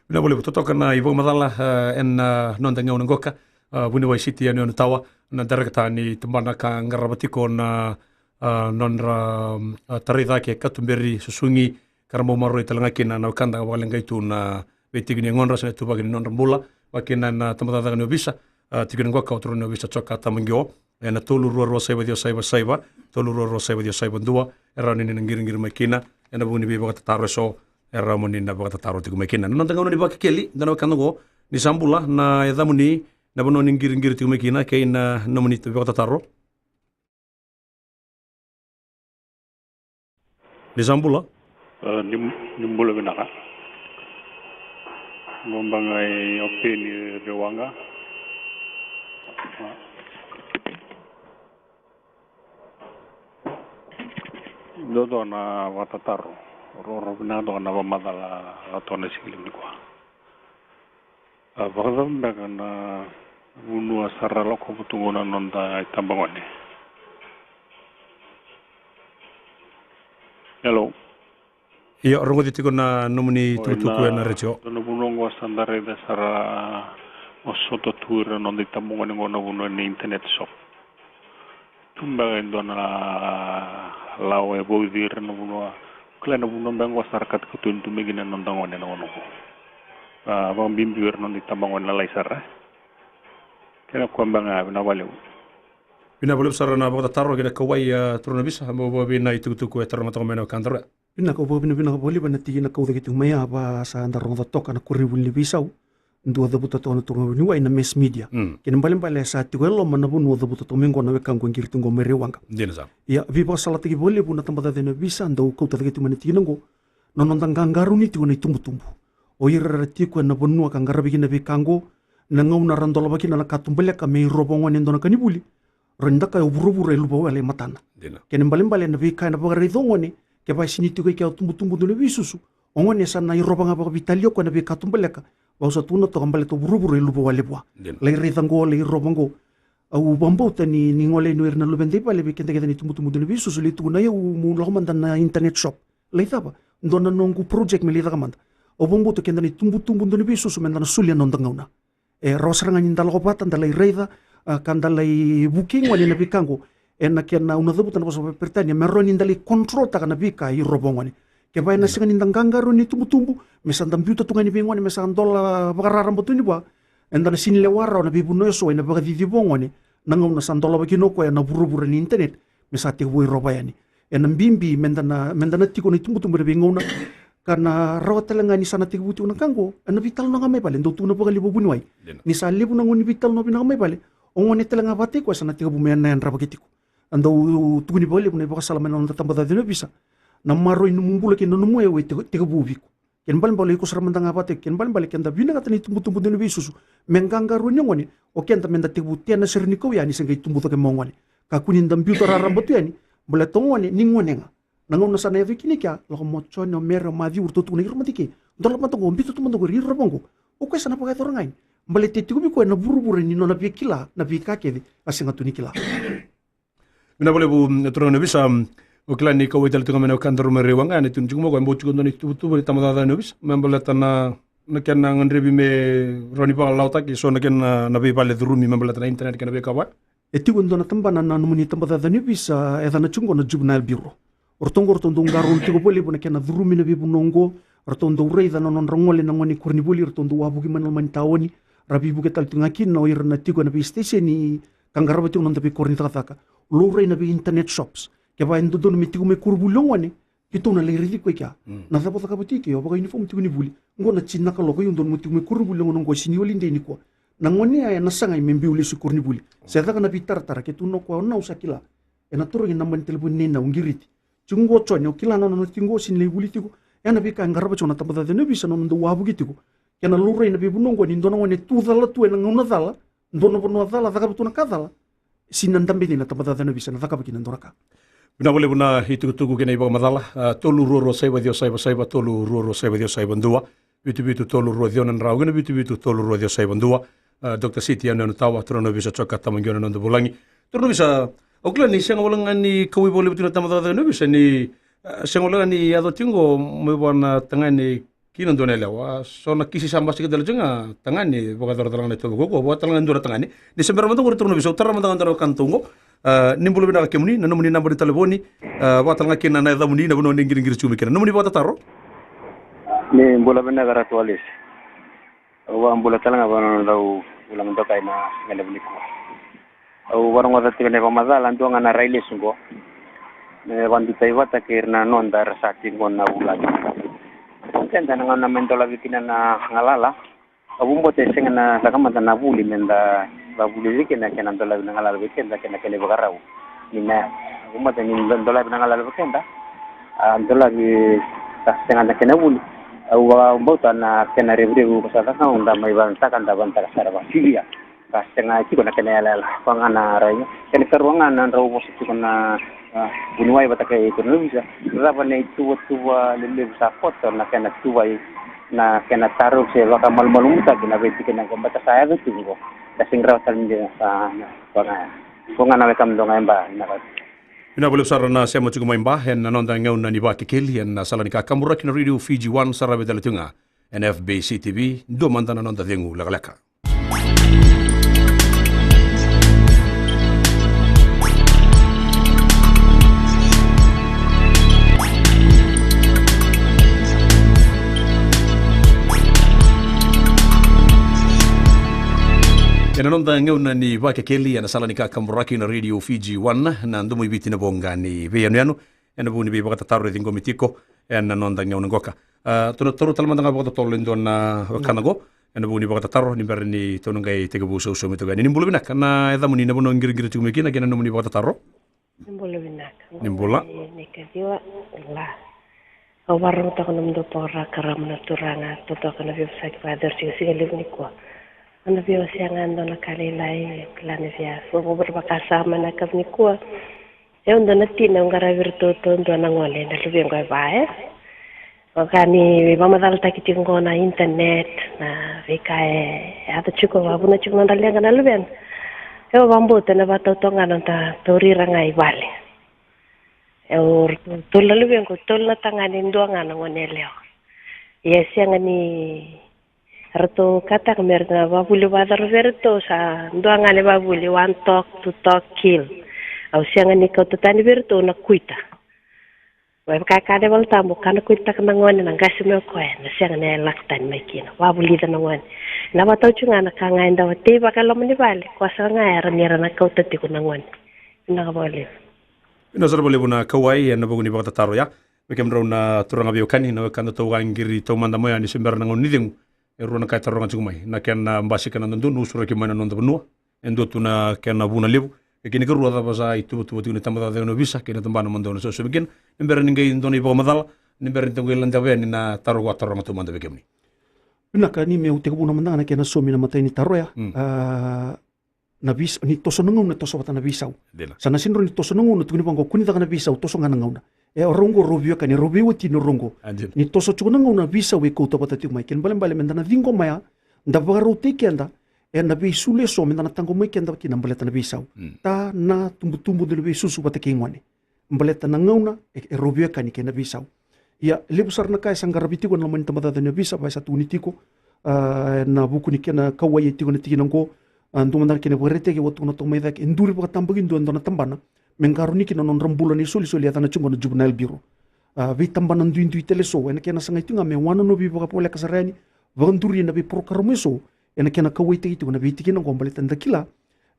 Vinaka vakalevu, totoka na ivakamacala, e, ena, a, noda gauna qoka, a, vuniwai Siti Yanuyanu Tawa, na dairekita ni tabana ka qarava tiko na, a, nodra, a, tarai cake, katuberi, susugi, ka ra bau maroroi tale ga kina na wekada ga vakaleqai tu na veitiki ni yagodra se na ituvaki ni nodra bula, vaka kina na tabacakacaka ni ovisa, a, tiko ni qoka o turaga ni ovisa Joka Tamaqio, ena tolu rua rua saiva ciwa saiva saiva, tolu rua rua saiva ciwa saiva dua, e rawa ni na qiriqiri mai kina, ena vuku ni veivakatataro e so, e rawa mo ni na vakatataro tiko mai kina. Na noda gauna ni Vakekeli, da na wekada oqo, ni sa bula na yacamuni, na vanua ni qiriqiri tiko mai kina, kei na nomuni vakatataro. Ni sa bula? E, ni, ni bula vinaka. Qo beka ga i Openi Rewaqa. Dua toka na vakatataro. Roro vinaka toka na vakamacala toka na siga levu nikua. A, vakacava beka na vanua sa ra lakova tu qo na noda itabagone? Hello. Io, rogoci tiko na nomuni itukutuku ena retio. Dua na vanua qo sa da raica sa ra vosota tu ira na noda itabagone qo na vanua ni internet shop. Tu beka e dua na lawa e vauci ira na vanua. Kila na vanua beka qo sa ra katakatoni tu mai kina na noda gone na gauna qo. A, vakabibi ira na noda itabagone lalai sara. Kena koya beka ga, vinaka vakalevu. Vinaka vakalevu sara na vakatataro kei na kauwai, a, turaga ni ovisa, mo vakavi na itukutuku e taroga toka mai na wekada. Vinaka, au vakavinavinaka vakalevu ena tikina kau cake tiko mai ya, va sa da rogoca toka na koronivuli ni veisau. Dua cavuta toka na turaga vuniwai na mass media. Mm. Kena ibalebale sa tiko e loma na vanua cavuta toka mai qo na wekaqu e qiri tu qo mai Rewaqa. Dina sara. Ia, veivakasalataki vakalevu na tabacakacaka ni ovisa, dau kauta cake tiko mai na tikina qo. Na noda qaqarauni tiko na itubutubu. O ira era tiko ena vanua ka qaravi kina na veika qo, na gauna ra dolava kina na katubaleka me irova o gone e dua na ka ni vuli. Rawa ni da kaya o vuravura e luvawale e matana. Dina. Kena ibalebale na veika ena vakaraica o gone, kevaka e sega ni tiko i kea o tubutubu dua na veisusu, o gone sa na irova ga vakaveitalia o koya na veikatubaleka, vaka au sa tukuna toka, baleta o vuravura e luvawale vua. Dina. Lai raica qo, lai irova qo. Au vakabauta ni, ni gole yani o ira na luveda i vale vei keda kece na itubutubu dua na veisusu, lai tukuna, io, meu lako mada na internet shop. Lai cava? Dua na noqu project me lai caka mada. Au vakabauta keda na itubutubu dua na veisusu me da na solia na noda gauna. E rawa sara ga ni da lako vata, da lai raica, a, ka da lai vukei gone ena veika qo. ena kena, au na cavuta na vosa vakaperitania, me rawa ni da lai control-taka na veika i rova o gone. Kevaka ena sega ni da qaqarauni itubutubu, me sa da biuta tu ga yani vei gone me sa dola vakararaba tu yani vua, eda na sega ni lewa rawa na veivanua eso ena vakaciciva o gone na gauna sa dolava kina o koya na vuravura ni internet me sa tekivu i rova yani. Ena bibi me da na, me da na tiko na itubutubu ena veigauna, ka na rawa tale ga ni sa na tekivu tiko na ka oqo ena veitalanoa ga mai vale, dau tukuna vakalevu o vuniwai. Ni sa levu na gauna ni veitalanoa vinaka mai vale, o gone tale ga vakataki koya sa na tekivu me na yadrava ke tiko. A dau tukuni vakalevu na ivakasala mai na noda tabacakacaka ni ovisa: na maroroi ni nomu bula kei na nomu yau e teko, tekivu vei iko. Kena ibalebale o iko sara mada ga vakataki iko. Kena ibalebale ke da vinakata na itubutubu dau ni veisusu me qaqarauni o gone, o keda me da tekivu tena sere ni kau ya ni se qai tubu cake mai o gone. Kakua ni da biuta raraba tu yani, baleta o gone ni gone ga. Na gauna sa na yaco kina i kea, lako mai o Jone, o Mere, o Maciu, ratou tukuna: Ira mada i ke, dolava mada oqo, biuta tu mada oqo, ira vaqo. O koya sa na vakayacora ga yani, baleta e tiko vei koya na vuravura ni nona via kila na veika kece a sega tu ni kila. Vinaka vakalevu, mm, turaga ni ovisa. Mm, o kila ni kauwai tale tu ga mai na wekadaru mai Raiwaqa, ena tukuni tiko mai o koya e bau tiko e dua na ituvatuva ni tabacakacaka ni ovisa me baleta na, na kena gadrevi me rawa ni vakalawataki eso na kena, na veivale curumi me baleta na internet kei na veika vaya. E tiko e dua na tabana na nomuni tabacakacaka ni ovisa, e yacana tiko oqo na Juvenile Bureau. O ratou oqo ratou dau qarauna tiko vakalevu na kena curumi na veivanua oqo. Ratou dau raica na nodra gole na gone i koronivuli, ratou dau wavoki mai na loma ni taoni, ra veivuke tale tiko ga kina o ira na tiko ena veisiteseni ka qarava tiko na noda veikoro ni cakacaka. Laurai na vei internet shops. Kevaka e dodonu me tiko mai koronivuli o gone, keitou na lai raici koya i kea. Mm. Na cava o cakava tiko i ke? O vakaunifomu tiko ni vuli. Oqo na tini na kaloko, io, dodonu mo tiko mai koronivuli na gauna oqo, e sega ni holiday nikua. Na gone ya ena sagai me biu lesu i koronivuli. Se caka na veitaratara, keitou na, o koya, o Nau sa kila. Ena tarogi na naba ni talevoni nei Nau, qiriti. Tiko oqo o Jone, o kila na nona tiko oqo, sega ni lai vuli tiko. Ena veika e qarava tiko na tabacakacaka ni ovisa, na nona dau wavoki tiko. Kena laurai na veivanua oqo ni dua na gone e tu cala tu ena gauna cala, dua na vanua cala, cakava tu na ka cala, sega ni na dabe ni na tabacakacaka ni ovisa na cakava kina e dua na ka. Vinaka vakalevu na itukutuku kei na ivakamacala, a, tolu rua rua saiva ciwa saiva saiva, tolu rua rua saiva ciwa saiva dua, vitu vitu tolu rua ciwa na drau kei na vitu vitu tolu rua ciwa saiva dua. A, Doctor Siti Yanuyanu Tawa, turaga ni ovisa, toka tamaqi na noda vulagi. Turaga ni ovisa, au kila ni sega wale ga ni kauwai vakalevu tiko na tabacakacaka ni ovisa ni, a, sega wale ga ni yaco tiko oqo mai vua na tagane ki na dua na yalewa. So na kisi sa basika tale tiko ga, tagane vakayacora tale ga na itovo ko, ko vua tale ga e dua na tagane. Ni se bera mada qori, turaga ni ovisa, au tara mada ga e dua na wekada tu oqo. A, ni bula vinaka kemuni, na nomuni naba ni talevoni, a, vaka tale ga kina na yacamuni, na vanua ni qiriqiri tiko mai kina. Nomuni vakatataro? Ni bula vinaka Ratu Alesi. Au vakabula tale ga vua na noda ulagi dokai na siga levu nikua. Au varogoca tiko na ivakamacala, dua ga na rai lesu oqo. Me vakabiutai vata kei ira na noda era sa tiko na ulagi. Keda na gauna me dolavi kina na galala. Au vakabauta e sega na caka mada na vuli me da vakavulici kina na kena dolavi na galala vei keda kei na kena ivakarau. Ni na, au vakabauta ni do-, dolavi na galala vei keda, a, dolavi ka sega na kena vuli. Au vakabauta na kena revurevu ko sa caka, da mai vanataka, da vanataka sara vakasivia. Ka sega tiko na kena yalayala. Koya ga na rai. Kena ikarua ga na drau vosa tiko na, a, vuniwai vata kei turaga ni ovisa. Cava na ituvatuva lelevu sa koto na kena tuvai, na kena tarovi se vakamalumalumutaki na veitikina oqo, baleta sa yaco tiko oqo. Ka sega ni rawa tale ni sa, na, koya ga. Koya ga na wekada oqo ga e Ba, vinaka. Vinaka vakalevu sara na sema tiko mai Ba ena noda gauna ni Vakekeli ena sala ni kakaburaki na Radio Fiji One, sa rawa tale tiko ga ena F B C T V. Dua mada na noda cegu lekaleka. Ena noda gauna ni Vakekeli ena sala ni kakaburaki na Radio Fiji One, na Domo i Viti na voqa ni veiyanuyanu. Ena vuku ni veivakatataro e ciqomi tiko ena noda gauna qoka. A, tou na taura tale mada ga vakatotolo e dua na wekada qo ena vuku ni vakatataro ni bera ni tou na qai tekivu sausaumi toka yani. Ni bula vinaka, na yacamuni, na vanua o qiriqiri tiko mai kina kei na nomuni vakatataro. Ni bula vinaka. Ni bula. Ni kaciwa. La. Au vakarogotaka nomudou porokaramu na turaga, totoka na veivosaki vakayacori tiko siga levu nikua. Au na via wasea ga e dua na ka lailai, kila ni via soqo vata vakasama ena yakavi nikua. Au dua na tina, au qaravi iratou dua na gone, na luvequ e va, e. Vaka ni vakamacalataki tiko qo na internet, na veika e yaco tiko, vakavuna tiko nodra leqa na luvequ. Au vakabauta ena vakatautauvata ga na noda tauri ira ga i vale. Au ratou tolu na luvequ, tolu na tagane, dua ga na gone yalewa. Ia e sega ni ratou kataka me ratou na vakavuli vakayacora vei iratou, sa dua ga na ivakavuli, one talk, two talk, kill. Au sega ni kauta tani vei iratou na kuita. Mai vaka e kaya na iVolatabu, ka na kuitaka na gone na qase mai o koya, na sega ni lako tani mai kina. Vakavulica na gone. Na vakatau tiko ga na ka ga e dau tei vaka e loma ni vale, koya sara ga era ni ra na kauta tiko na gone. Vinaka vakalevu. Vinaka sara vakalevu na kauwai ena vuku ni vakatataro ya. Vei kemudrau na turaga veiwekani, na wekadatou vaqiri taumada mai ya ni se bera na gauna ni cegu. E rua na ka e taroga tiko mai. Na kena basika na dodonu, usuraki mai na noda vanua. E dua tu na kena vuna levu. E kena ikarua, cava sa ituvatuva tiko ni tabacakacaka ni ovisa kei na tabana mo dou na sosomi kina, ni bera ni qai dua na ivakamacala, ni bera ni dou qai lade yani na taro ko a taroga taumada vei kemuni. Vinaka, ni meu tekivu na mada ga na kena saumi na imatai ni taro ya. Mm. A, na veis-, ni toso na gauna, toso vata na veisau. Dina. Sa na sega ni toso na gauna, tukuni vaqo, kua ni caka na veisau, toso ga na gauna. E, o rau qo rau veiwekani, rau veiwatini o rau qo. A, dina. Ni toso tiko na gauna, veisau e kauta vata tiko mai. Kena ibalebale meda na ciqoma ya, da vakarautaki keda ena veisulu eso meda na taqomaki keda kina baleta na veisau. Mm. Ta na tubutubu, dua na veisusu vata kei gone. Baleta na gauna e, e rau veiwekani kei na veisau. Ia, levu sara na ka e sa qaravi tiko ena loma ni tabacakacaka ni ovisa, vaka e sa tukuni tiko, a, ena vuku ni kena kauwai e tiko ena tikina qo, a, dua mada na kena ivakaraitaki au a tukuna toka mai cake, e duri vakatabakidua e dua na tabana me qarauni kina na nodra bula na isolisoli e yacana tiko qo na Juvenile Bureau. A, veitabana duidui tale eso, ena kena sagai tiko ga me wanonovi vakavoleka sara yani, vakaduri ena veiporokaramu eso, ena kena kauwaitaki tiko na veitikina qo, baleta da kila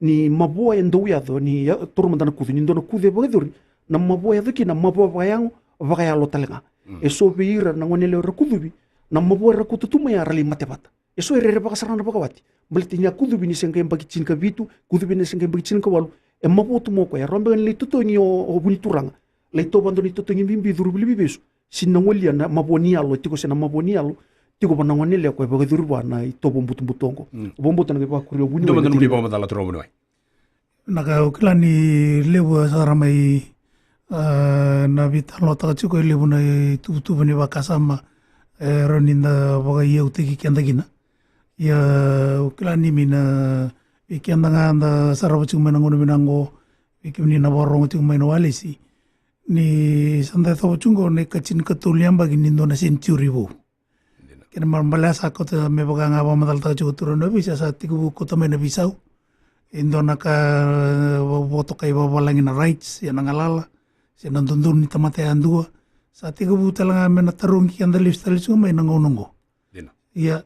ni mavoa e dau yaco, ni ya, taura mada na kucu, ni dua na kucu e vakayacori, na mavoa e yaco kina, mavoa vakayago, vakayalo tale ga. Mm. Eso vei ira na goneyalewa era kucuvi, na mavoa era kauta tu mai ya ra lai mate vata. Eso e rerevaka sara na vakawati. Baleta ni a kucuvi ni se qai yabaki tinikavitu, kucuvi ni se qai yabaki tinikawalu, e mavoa tu mai o koya, e rawa beka ni lai totogi o, o vunituraga, lai tovo e dua na itotogi bibi, curu vili veivesu, sega ni na walia na mavoa ni yalo e tiko, se na mavoa ni yalo tiko vua na goneyalewa ko e vakayacori vua na itovo butobuto oqo. Mm. Vakabauta na qai vakakuri o vuniwai. Dua mada na nomuni vakamacala, turaga vuniwai. Na ka au kila ni levu sara mai, a, na veitalanoataka tiko e levu na ituvatuva ni vakasama, e rawa ni da vakaiyautaki keda kina. Ia, au kila ni mai na, vei keda ga da sarava tiko mai na gauna vinaka qo, vei kemuni na vakarorogo tiko mai na walesi, ni sa da yacova tiko qo na ikatinikatolu ni yabaki ni dua na senitiuri vou. Dina. Kena ibalebale sa kauta, me vaka ga vakamacalataka tiko turaga na ovisa, sa tekivu kauta mai na veisau. E dua na ka, e, va-, vakatokai vakavalagi na rights, ia na galala, se na dodonu ni tamata yadua. Sa tekivu tale ga me na tarogi keda lesu tale tiko mai na gauna oqo. Dina. Ia,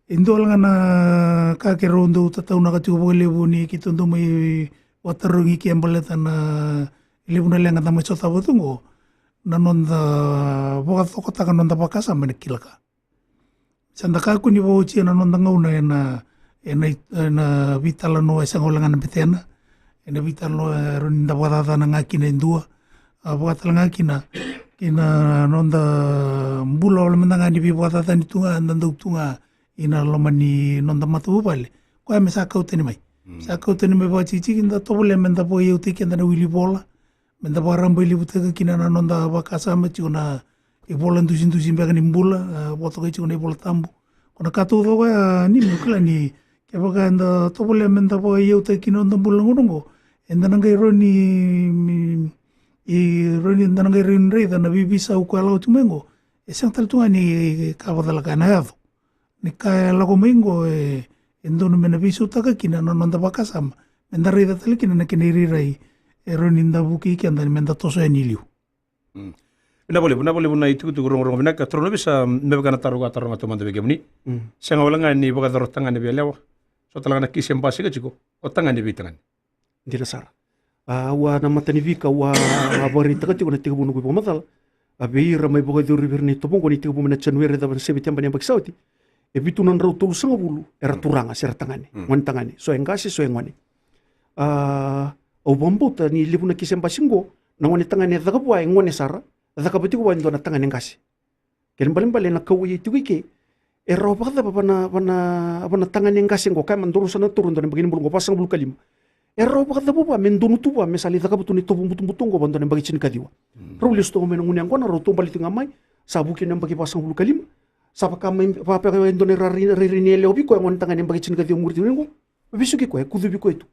e dua wale ga na ka keirau dau tataunaka tiko vakalevu ni keitou dau mai vakatarogi ke baleta na levu na leqa da mai sotava tu qo, na noda vakacokotaka noda vakasama ena kila ka. Sa da kakua ni vakaotia na noda gauna ena, ena, ena veitalanoa e sega wale ga na betena, ena veitalanoa e rawa ni da vakacacana ga kina e dua, a, vaka tale ga kina, kina noda bula wale mada ga ni veivakacacani tu ga, da dau tu ga ina loma ni noda matavuvale. Koya me sa kau tani mai. Mm. Sa kau tani mai vakatikitiki, da tovolea me da vakaiyautaki keda na wili vola, me da vakarabailevutaka kina na noda vakasama, tiko na ivola dusidusi beka ni bula, a, vakatokai tiko na iVola Tabu. Ko na ka taucoko ya ni meu kila ni kevaka eda tovolea me da vakaiyautaki kina noda bula na gauna oqo, eda na qai rawa ni, e rawa ni, eda na qai rawa ni raica na veiveisau koya e lako tiko mai oqo. E sega tale tu ga ni ka vakacalaka, ena yaco. Ni ka e lako mai oqo e, e dodonu me na veisautaka kina na noda vakasama, me da raica tale kina na kena irairai e rawa ni da vukei keda me da toso yani i liu. Mm. Vinaka vakalevu, vinaka vakalevu na itukutuku rogorogo vinaka. Turaga na ovisa, me vaka na taro ka taroga taumada vei kemuni. Mm. Sega wale ga ni vakayacora tagane vei yalewa, so tale ga na kisi e basika tiko, o tagane vei tagane. Dina sara. A, au a, na matanifika au a vakaraitaka tiko na tekivu noqu ivakamacala. A, vei ira mai vakayacori vei ira na itovo oqo ni tekivu mai na January, cava na Seviteba ni yabaki sa oti, e vitu na drau tolusagavulu era turaga se ra tagane, mm, gone tagane. So e qase, so e gone. A, au vakabauta ni levu na kisi e basika oqo, na gone tagane e caka vua e gone sara, cakava tiko vua e dua na tagane qase. Kena ibalebale na kauwai e tiko i ke, e rawa vakacava vua na, vua na, vua na tagane qase oqo, kaya me dua na, sa na taura e dua na yabaki ni bula oqo, vasagavulu ka lima. E rawa vakacava vua me donu tu vua me sa lai cakava tu na itovo butobuto oqo vua e dua na yabaki tinikaciwa. Mm. Rau lesu toka mai na gunu yaqona, rau taubale tiko ga mai, sa vuki na yabaki vasagavulu ka lima. Sa vaka mai, vaka e dua na irairai ni yalewa vei koya, gone tagane yabaki tinikaciwa muri tiko oqo. Vesuki koya, e kucuvi koya tu.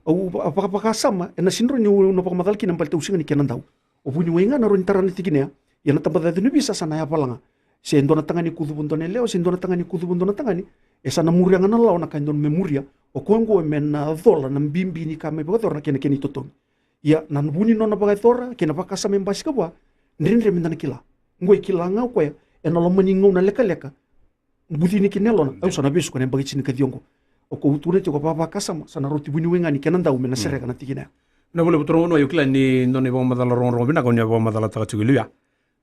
Au va-, vaka, vakasama, ena sega ni rawa niu na vakamacala kina baleta au sega ni kenadau. O vuniwai ga na rawa ni tara na tikina ya. Ia na tabacakacaka ni ovisa sa na yavala ga. Se dua na tagane e kucuva dua na yalewa, se dua na tagane e kucuva dua na tagane. E sa na muria ga na lawa na ka e dodonu me muria. O koya oqo me na cola na bibi ni ka mai vakayacora na kena, kena itotogi. Ia na vu ni nona vakayacora kei na vakasama e basika vua, dredre meda na kila. Oqo e kila ga o koya ena loma ni gauna lekaleka, bucini kina e yalona, au sa na vesu ko na yabaki tinikaciwa oqo. O koya tukuna tiko, vakavakasama sa na rauti vuniwai ga ni kena dau me na sereka na tikina ya. Na vula vuturoma vanua, io, kila ni nona ivakamacala rogorogo vinaka o ni a vakamacalataka tiko e liu ya.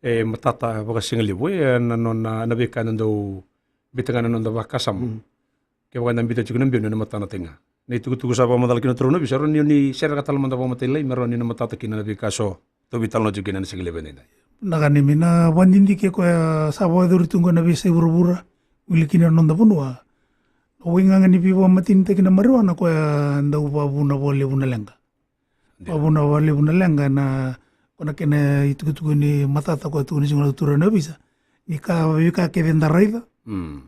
E matata vakasigalevu e na nona, na veika eda dau biuta ga na noda vakasama. Kevaka eda biuta tiko na benu ena matana tiko ga. Na itukutuku sa vakamacala kina o turaga ni ovisa, rawa ni o ni sereka tale mada vakamatailalai me rawa ni na matata kina na veika eso tou veitalanoa tiko kina ena siga levu edaidai. Na ka ni mi na vakadidike koya sa vakayacori tu qo ena veiyasai vuravura, wili kina na noda vanua. Na waigaga ni veivakamatenitaki na marijuana koya dau vakavuna vakalevu na leqa. Vakavuna vakalevu na leqa ena, ko na kena itukutuku ni matata koya tukuni tiko na turaga ni ovisa. Ni ka, veika kece da raica,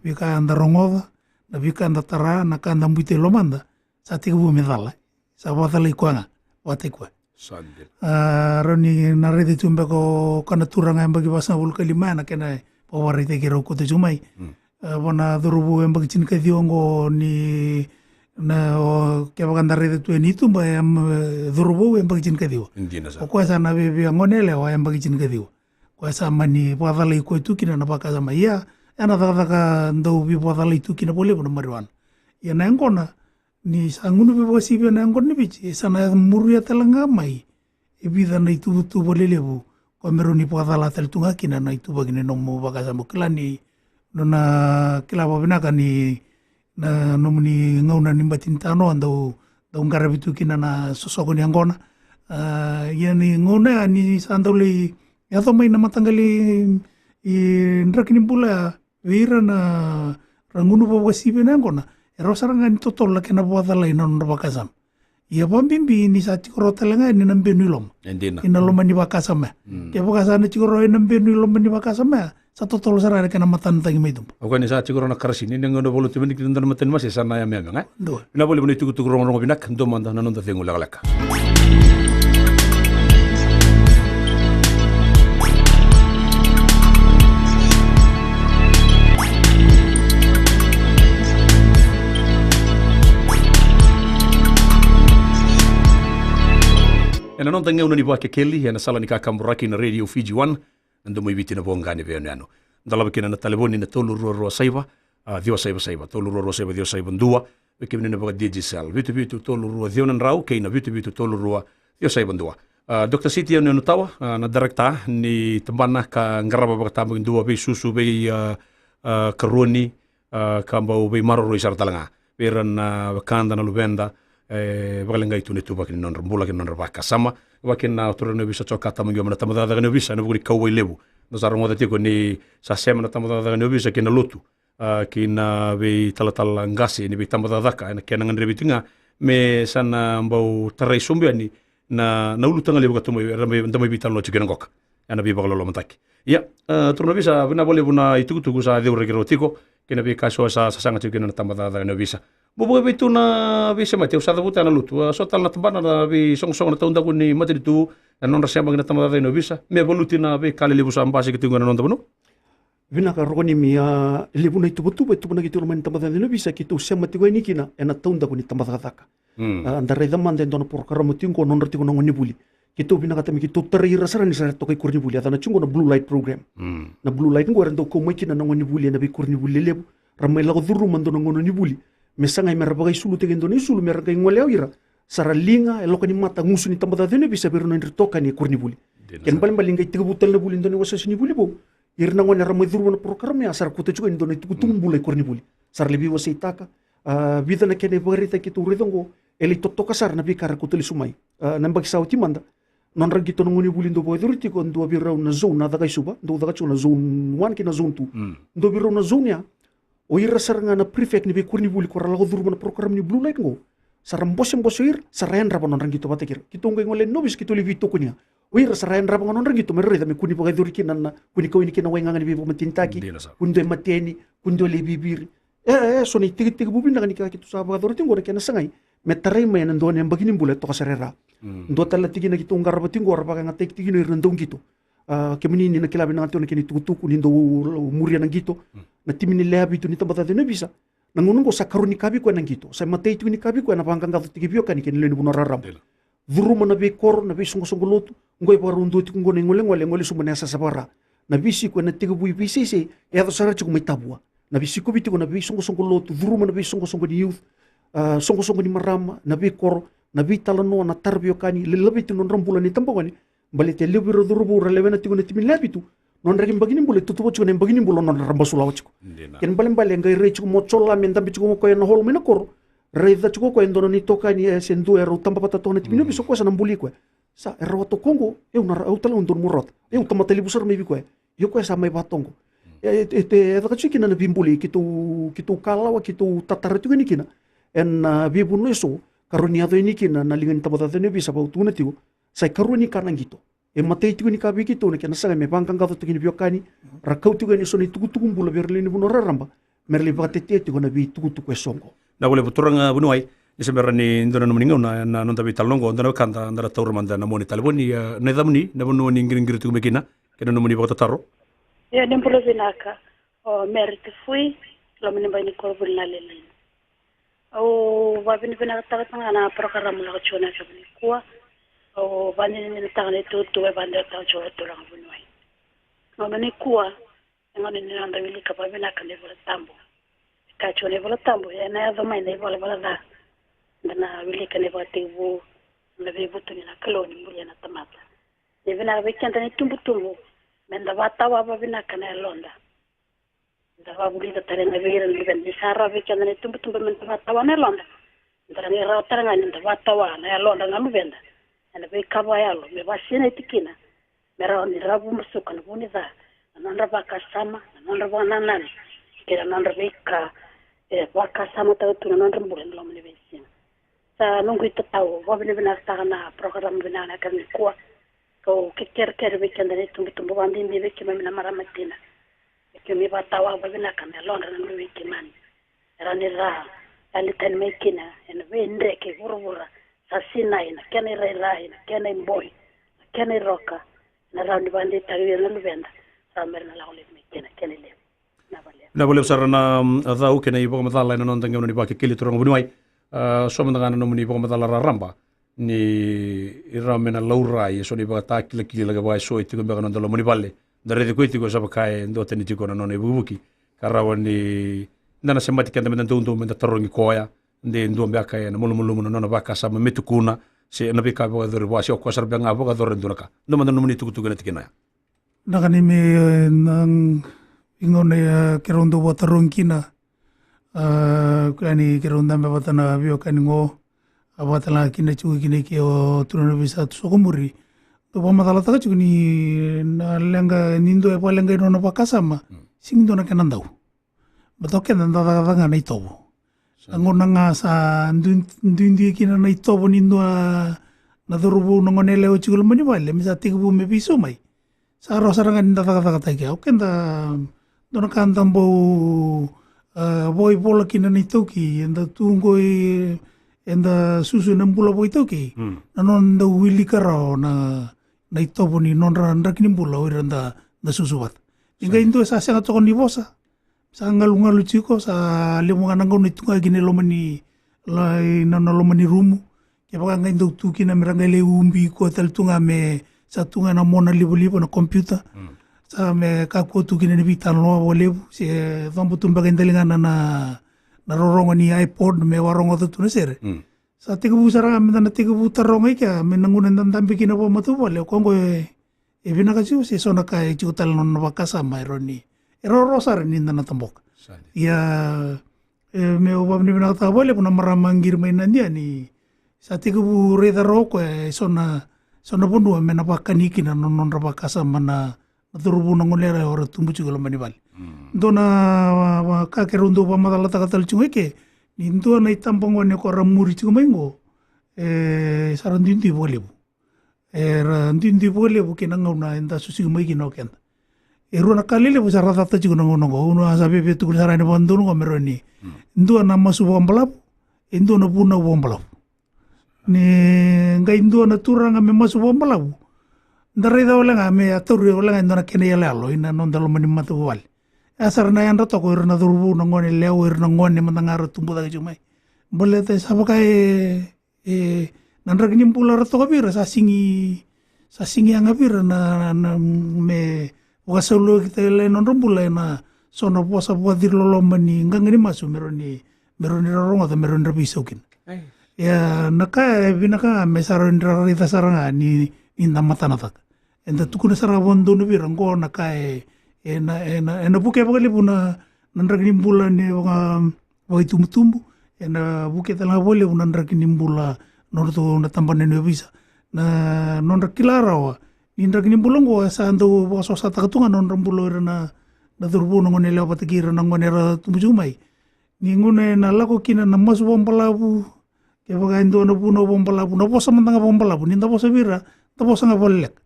veika da rogoca, na veika da tara, na ka da biuta e lomada, sa tekivu me cala. Sa vakacalai koya ga vakataki koya. A, rawa ni na raica tu beka o koya na turaga yabaki vasagavulu ka lima ya na kena vakavakaraitaki rau kauta tu mai. A, vua na cauravou yabaki tinikaciwa oqo ni na, o, kevaka da raica tu ena ituba, e, cauravou yabaki tinikaciwa. O koya sa na viavia gone yalewa yabaki tinikaciwa. Koya sa mani vakacalai koya tu kina na vakasama. Ia, ena cakacaka dau veivakacalai tu kina vakalevu na marijuana. Ia na yaqona, ni sa gunuvi vakasivia na yaqona ni Viti, e sa na muria tale ga mai e vica na ituvatuva lelevu, koya me rawa ni vakacala tale tu ga kina na ituvaki ni nomu vakasama. Kila ni nona kila vakavinaka ni na nomuni gauna ni bati ni tanoa dau, dau qaravi tu kina na sosoko ni yaqona. A, ia ni gauna ya ni sa dau lai yaco mai na mataqali draki ni bula ya, vei ira na ra gunuva vakasivia na yaqona, e rawa sara ga ni totolo na kena vakacalai na nodra vakasama. Ia vakabibi ni sa tiko rawa tale ga yani na benu i loma. E dina. Ina loma ni vakasama ya. Kevaka sa na tiko rawa ena benu i loma ni vakasama ya, sa totolo sara ga na kena matanataki mai tuba. O koya ni sa tiko rawa na karasini, ni gauna valuti mai ni kina dua na matanimase, sa na yameyame ga. Dua. Vinaka vakalevu na itukutuku rogorogo vinaka, dua mada na noda cegu lekaleka. Ena noda gauna ni Vakekeli ena sala ni kakaburaki na Radio Fiji One, na Domo i Viti, na voqa ni veiyanuyanu. Da lava kina na talevoni na tolu rua rua saiva, a, ciwa saiva saiva, tolu rua rua saiva, ciwa saiva dua, vei kemuni na vaka-Digicel, vitu vitu tolu rua ciwa na drau kei na vitu vitu tolu rua ciwa saiva dua. A, Doctor Siti Yanuyanu Tawa, a, na director ni tabana ka qarava vakatabakidua veisusu, vei, a, a, karua ni, a, ka bau veimaroroi sara tale ga vei ira na wekada, na luveda, e vakaleqai tu na ituvaki ni nodra bula kei na nodra vakasama. Vakakina na turaga ni ovisa Joe Kata Magioma, na tabacakacaka ni ovisa ena vuku ni kauwai levu. Da sa rogoca tiko ni sa sema na tabacakacaka ni ovisa kei na lotu, a, kei na veitalatala qase ni veitabacakacaka ena kena gadrevi tiko ga me sa na bau tarai sobu yani na, na ulutaga levu ka tu mai, era mai, da mai veitalanoa tiko kina qoka. Ena veivakalolomataki. Ia, a, turaga ni ovisa, vinaka vakalevu na itukutuku sa ceuraki rawa tiko kei na veika eso sa, sa saga tiko kina na tabacakacaka ni ovisa. Bau vakaevei tu na veisemati, au sa cavuta na lotu, a, so tale na tabana na veisoqosoqo na taudaku ni matanitu, na nodra sema kina na tabacakacaka ni ovisa me valuti na veika lelevu sa basika tiko ena noda vanua? Vinaka Rokonimi, a, levu na ituvatuva e tuvanaki tiko mai na tabacakacaka ni ovisa, keitou sema tiko yani kina ena taudaku ni tabacakacaka. A, da raica mada e dua na porokaramu tiko qo, nodra tiko na gonevuli. Keitou vinakata me keitou tarai ira sara ni sa toka i koronivuli, a yacana tiko qo na Blue Light Program. Na Blue Light qo era dau kau mai kina na gonevuli ena veikoronivuli lelevu, ra mai lako curuma dua na gauna ni vuli me sagai me ra vakaisulutaki e dua na isulu me ra qai gole o ira sa ra liga e loka ni mata gusu ni tabacakacaka ni ovisa vei ira na nodra itokani e koronivuli. Kena ibalebale ni qai tekivu tale na vuli, dua na iwasewase ni vuli vou, ira na gone era mai curuma na porokaramu ya sa ra kauta tiko yani dua na itukutuku bula i koronivuli. Sa ra lai veiwaseitaka, a, vica na kena ivakaraitaki keitou raica oqo e lai totoka sara na veika era kauta lesu mai. A, na yabaki sa oti mada, nodra qito na gonevuli dau vakayacori tiko, dua vei rau na zone, na caka i Suva, dau caka tiko na zone one kei na zone two. Dua vei rau na zone ya, o ira sara ga na prefect ni veikoronivuli ko ra lako curuma na porokaramu ni Blue Light qo, sa ra bosebose o ira, sa ra yadrava na nodra qito vakataki ira. Keitou qai gole yani na ovisa, keitou lai veitokoni ga. O ira sa ra yadrava ga na nodra qito me ra raica me kua ni vakayacori kina na, kua ni kau yani kina na waigaga ni veivakamatenitaki, kua ni dua e mateni, kua ni dua e lai viviri. E, e so na itekitekivu vinaka ni ka keitou sa vakayacora tiko qo, na kena sagai me tarai mai ena dua na yabaki ni bula e toka sara e ra. Dua tale na tikina keitou qarava tiko qo, ra vakayagataki tiko kina o ira na dauqito. A, kemuni ni na kila vinaka tiko na kena itukutuku ni dau muria na qito. Na timi ni lewe vitu ni tabacakacaka ni ovisa, na gauna oqo sa karua ni ka vei koya na qito, sa imatai tiko ni ka vei koya na vaqaqacotaki veiwekani kei na lewe ni vanua raraba. curuma na veikoro, na veisoqosoqo lotu. Oqo e vakarau dua tiko oqo na igolegole, gole sobu na yasayasa vaka-Ra. Na veisiko ena tekivu i Viseisei, e yaco sara tiko mai Tavua. Na veisikovi tiko na veisoqosoqo lotu, curuma na veisoqosoqo ni youth, a, soqosoqo ni marama, na veikoro, na veitalanoa, na tara veiwekani, le laveti nodra bula na itabagone. Baleta e levu vei ira na cauravou ra lewena tiko na timi ni lewe vitu, nodra yabaki ni bula e tutuva tiko na yabaki ni bula o nodra ra basulawa tiko. Dina. Kena ibalebale e qai rai tiko Motshola me dabe tiko o koya ena holo mai na koro. Raica tiko o koya e dua na nona itokani, e, se dua e rau taba vata toka na timi ni ovisa, o koya sa na buli koya. Sa e rawata o koya oqo, au na ra-, au tale au donu mo rawata. Au tamata levu sara mai vei koya. Ia o koya sa mai vatoqo. E, e, e, e caka tiko kina na veibuli, keitou, keitou kalawa, keitou tatara tiko yani kina ena, a, veivanua eso, karua ni yaco yani kina na liga ni tabacakacaka ni ovisa, vaka au tukuna tiko, sa ikarua ni ka na qito. E matai tiko ni ka vei keitou na kena sagai me vaqaqacotaki na veiwekani, ra kau tiko yani eso na itukutuku bula vei ira na lewe ni vanua raraba, me ra lai vakatetea tiko na veitukutuku eso oqo. Vinaka vakalevu turaga vuniwai, ni se bera ni dua na nomuni gauna ena noda veitalanoa oqo, dua na wekada da na taura mada na nomuni talevoni, e, na yacamuni, na vanua ni qiriqiri tiko mai kina, kei na nomuni vakatataro. Io, ni bula vinaka. O Mary Tufui, loma ni bai ni koronivuli na Lelean. Au vakavinavinakataka ga na parokaramu lako tiko na yakavi nikua. Au vakadinadinataka na itukutuku e vakadewataka tiko o turaga vuniwai. Gauna nikua, e gauna ni noda wilika vakavinaka na iVola Tabu. E kaya tiko na iVola Tabu, ena yaco mai na ivalavala ca, da na wilika na ivakatekivu, na veivutuni na Kalou ni bulia na tamata. E vinaka vei keda na itubutubu meda vakatawa vakavinaka na yaloda. Da vakavulica tale ga vei ira na luveda, ni sa rawa vei keda na itubutubu meda vakatawa na yaloda, da na qai rawa tale ga ni da vakatawa na yaloda na luveda ena veika vakayalo me vakasinaiti kina, me rawa ni ra vabasuka na vu ni ca, na nodra vakasama, na nodra vakanananu, kei na nodra veika e vakasamataka tu na nodra bula ena loma ni veisiga. Sa noqu itatau, vakavinavinakataka na parokaramu vinaka na yakavi nikua. Kau kekerekere vei keda na itubutubu, vakabibi vei keimami na marama tina. Keimami vakatawa vakavinaka na yalodra na luve i keimami. E rawa ni ra yali tani mai kina ena veidre kei vuravura, sa sinai na kena irairai, na kena iboi, na kena iroka, ena rawa ni vakadeitaki vei ira na luveda, rawa me ra na lako laivi mai kina, kena ilevu. Vinaka vakalevu. Vinaka vakalevu sara na, mm, cau kei na ivakamacala ena noda gauna ni Vakekeli, turaga vuniwai. A, so mada ga na nomuni vakamacala raraba ni rawa me na laurai eso na ivakatakilakila laki vaka eso e tiko beka na noda loma ni vale. Da raici koya tiko sa vaka e duatani tiko na nona ivukivuki, ka rawa ni da na semati keda meda doudou meda tarogi koya, de dua beka ena malumalumu na nona vakasama me tukuna, se na veika vakayacori vua, se o koya sara beka ga vakayacora e dua na ka. Dua mada na nomuni itukutuku ena tikina ya. Vinaka ni me, e, na veigauna, e, keirau dau vakatarogi kina. A, koya ni keirau dabe vata na veiwekani qo, a, vakatalega kina tiko kina i ke o turaga na ovisa tu sokomuri. Dau vakamacalataka tiko ni na leqa, ni dua e vakaleqai nona vakasama, sega ni dua na kena dau. Baleta o keda da cakacaka ga na itovo. Sa na gauna ga sa dui-, duidui kina na itovo ni dua na cauravou, na gone yalewa tiko loma ni vale, me sa tekivu me veisau mai. Sa rawa sara ga ni da cakacakataki. O keda, dua na ka da bau, a, vakaivola kina na iTaukei, eda tu qo, eda susu ena bula vakaitaukei. Na noda wilika rawa na, na itovo ni nodra draki ni bula o ira da, da susu vata. Ni qai dua sa sega toka ni vosa. Sa galugalu tiko, sa levu ga na gauna e tu ga kina e loma ni, la, ena nona loma ni rumu. Kevaka qai dau tu kina me ra qai lai ubi koya tale tu ga me sa tu ga ena mona livaliva na computer. Sa me kakua tu kina ni veitalanoa vakalevu, se coba tu beka e daligana na, na rorogo ni iPod me vakarogoca tu na sere. Sa tekivu sara ga meda na tekivu taroga i kea, me na gauna eda dabe kina vakamatavuvale, o koya qo e, e vinaka tiko se so na ka e tiko tale na nona vakasama e rawa ni, e rawarawa sara ni da na taboka. Ia, e, meu vakavinavinakataka vakalevu na marama qiri mai Nadi ya ni sa tekivu raica rawa o koya e so na, so na vanua me na vakani kina na nodra vakasama na, na cauravou, na gone yalewa era tubu tiko e loma ni vale. Dua na, a, a, ka keirau dau vakamacalataka tale tiko ga i ke, ni dua na itabagone ko ra muri tiko mai qo, e, sa ra duidui vakalevu. E, ra duidui vakalevu kei na gauna eda susugi mai kina o keda. E rua na ka lelevu sa ra cata tiko na gauna qo. Au na sa viavia tukuna sara yani vakadodonu qo me rawa ni dua na masu vakabalavu, e dua na vunau vakabalavu. Ni qai dua na turaga me masu vakabalavu, da raica wale ga me a tauri wale ga e dua na kena iyaloyalo ina noda loma ni matavuvale. E a sara na yadra toka o ira na cauravou, na gone yalewa, o ira na gone mada ga ra tubu cake tiko mai. Baleta e sa vaka e, e, Na draki ni bula ra toka vei ira sa sigi, sa sigi yaga vei ira na, na me vakasaulaki tale na nodra bula ena so na vosa vakaciriloloma ni qaqa ni masu me rawa ni, me rawa ni ra rogoca, me rawa ni ra veisau kina. Ia na ka e vinaka ga me sa rawa ni ra raica sara ga ni, ni da matanataka. Eda tukuna sara ga vakadodonu vei ira oqo na ka e, ena, ena, ena vukea vakalevu na, na draki ni bula ni vaka, vakaitubutubu, ena vukea tale ga vakalevu na draki ni bula nodratou na tabana ni ovisa. Na nodra kila rawa ni draki ni bula oqo e sa dau vakasosataka tu ga na nodra bula o ira na, na cauravou, na gone yalewa vata kei ira na gone era tubu tiko mai. Ni gauna ena lako kina na masu vakabalavu, kevaka e dua na vunau vakabalavu, na vosa mada ga vakabalavu, ni da vosa vei ira, da vosa ga vakaleleka.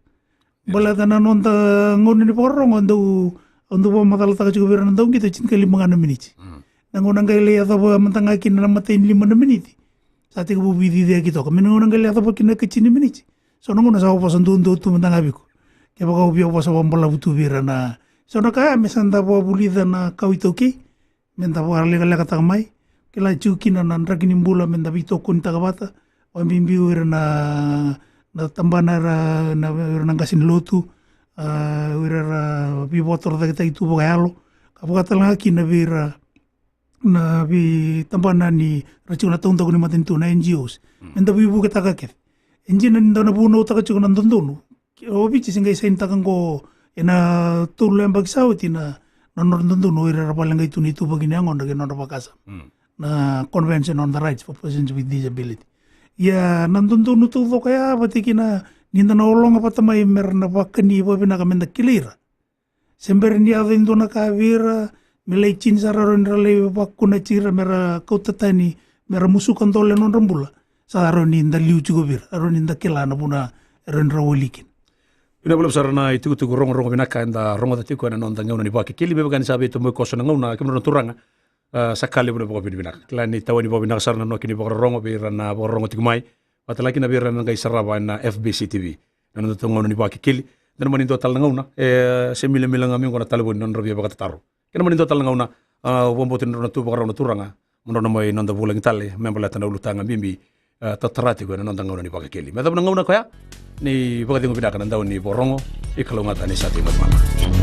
Baleta na noda gauna ni vakarorogo, au dau, au dau vakamacalataka tiko vei ira na dauqito, tinikalima ga na miniti. Na gauna qai lai yacova mada ga kina na matai ni lima na miniti, sa tekivu veiciciyaki toka. Me na gauna qai lai yacova kina na katini miniti, so na gauna sa vosa duadua tu mada ga vei iko. Kevaka au via vosa vakabalavu tu vei ira na, so na ka ya me sa da vakavulica na kawa iTaukei, me da vakalekalekataka mai. Kila tiko kina na draki ni bula me da veitokonitaka vata, vakabibi o ira na, na tabana era, na, ira na qase ni lotu, a, o ira era veivakatorocaketaki tu vakayalo, ka vaka tale ga kina vei ira na veitabana ni ra tiko na taudaku ni matanitu, na N G Os. Me da veivuketaka kece. E dina ni da na vunautaka tiko na dodonu. O Viti se qai sainitaka oqo ena tolu na yabaki sa oti na, na nodra dodonu o ira era vakaleqai tu na ituvaki ni yagodra kei na nodra vakasama. Na Convention on the Rights for Persons with Disability. Ia na dodonu taucoko ya vata kina ni da na ologa vata mai me ra na vakani vakavinaka me da kilai ira. Se bera ni yaco e dua na ka vei ira, me lai tini sara, rawa ni ra lai vakuna tiko ira me ra kauta tani, me ra musuka dole na nodra bula. Sa rawa ni da liu tiko vei ira, rawa ni da kila na vuna e rawa ni ra wali kina. Vinaka vakalevu sara na itukutuku rogorogo vinaka eda rogoca tiko ena noda gauna ni Vakekeli. Me vaka ni sa veitoboki koso na gauna, kemudrau na turaga, a, sa ka levu na vakavinavinaka. Kila ni tawa ni vakavinaka sara na noki ni vakarorogo vei ira na vakarorogo tiko mai, vata tale kina vei ira na qai sarava ena F B C T V na nodatou gauna ni Vakekeli. Da na mani dua tale na gauna, e, se milamila ga mai oqo na talevoni na nodra via vakatataro. Kena mani dua tale na gauna, a, au vakabauta ni drau na tu vakarau na turaga, mo drau na mai noda vulagi tale me baleta na ulutaga bibi, a, tatara tiko ena noda gauna ni Vakekeli. Me yacova na gauna koya, ni vakacegu vinaka na dau ni vakarorogo, ni kalougata ni sa tiko mai vua.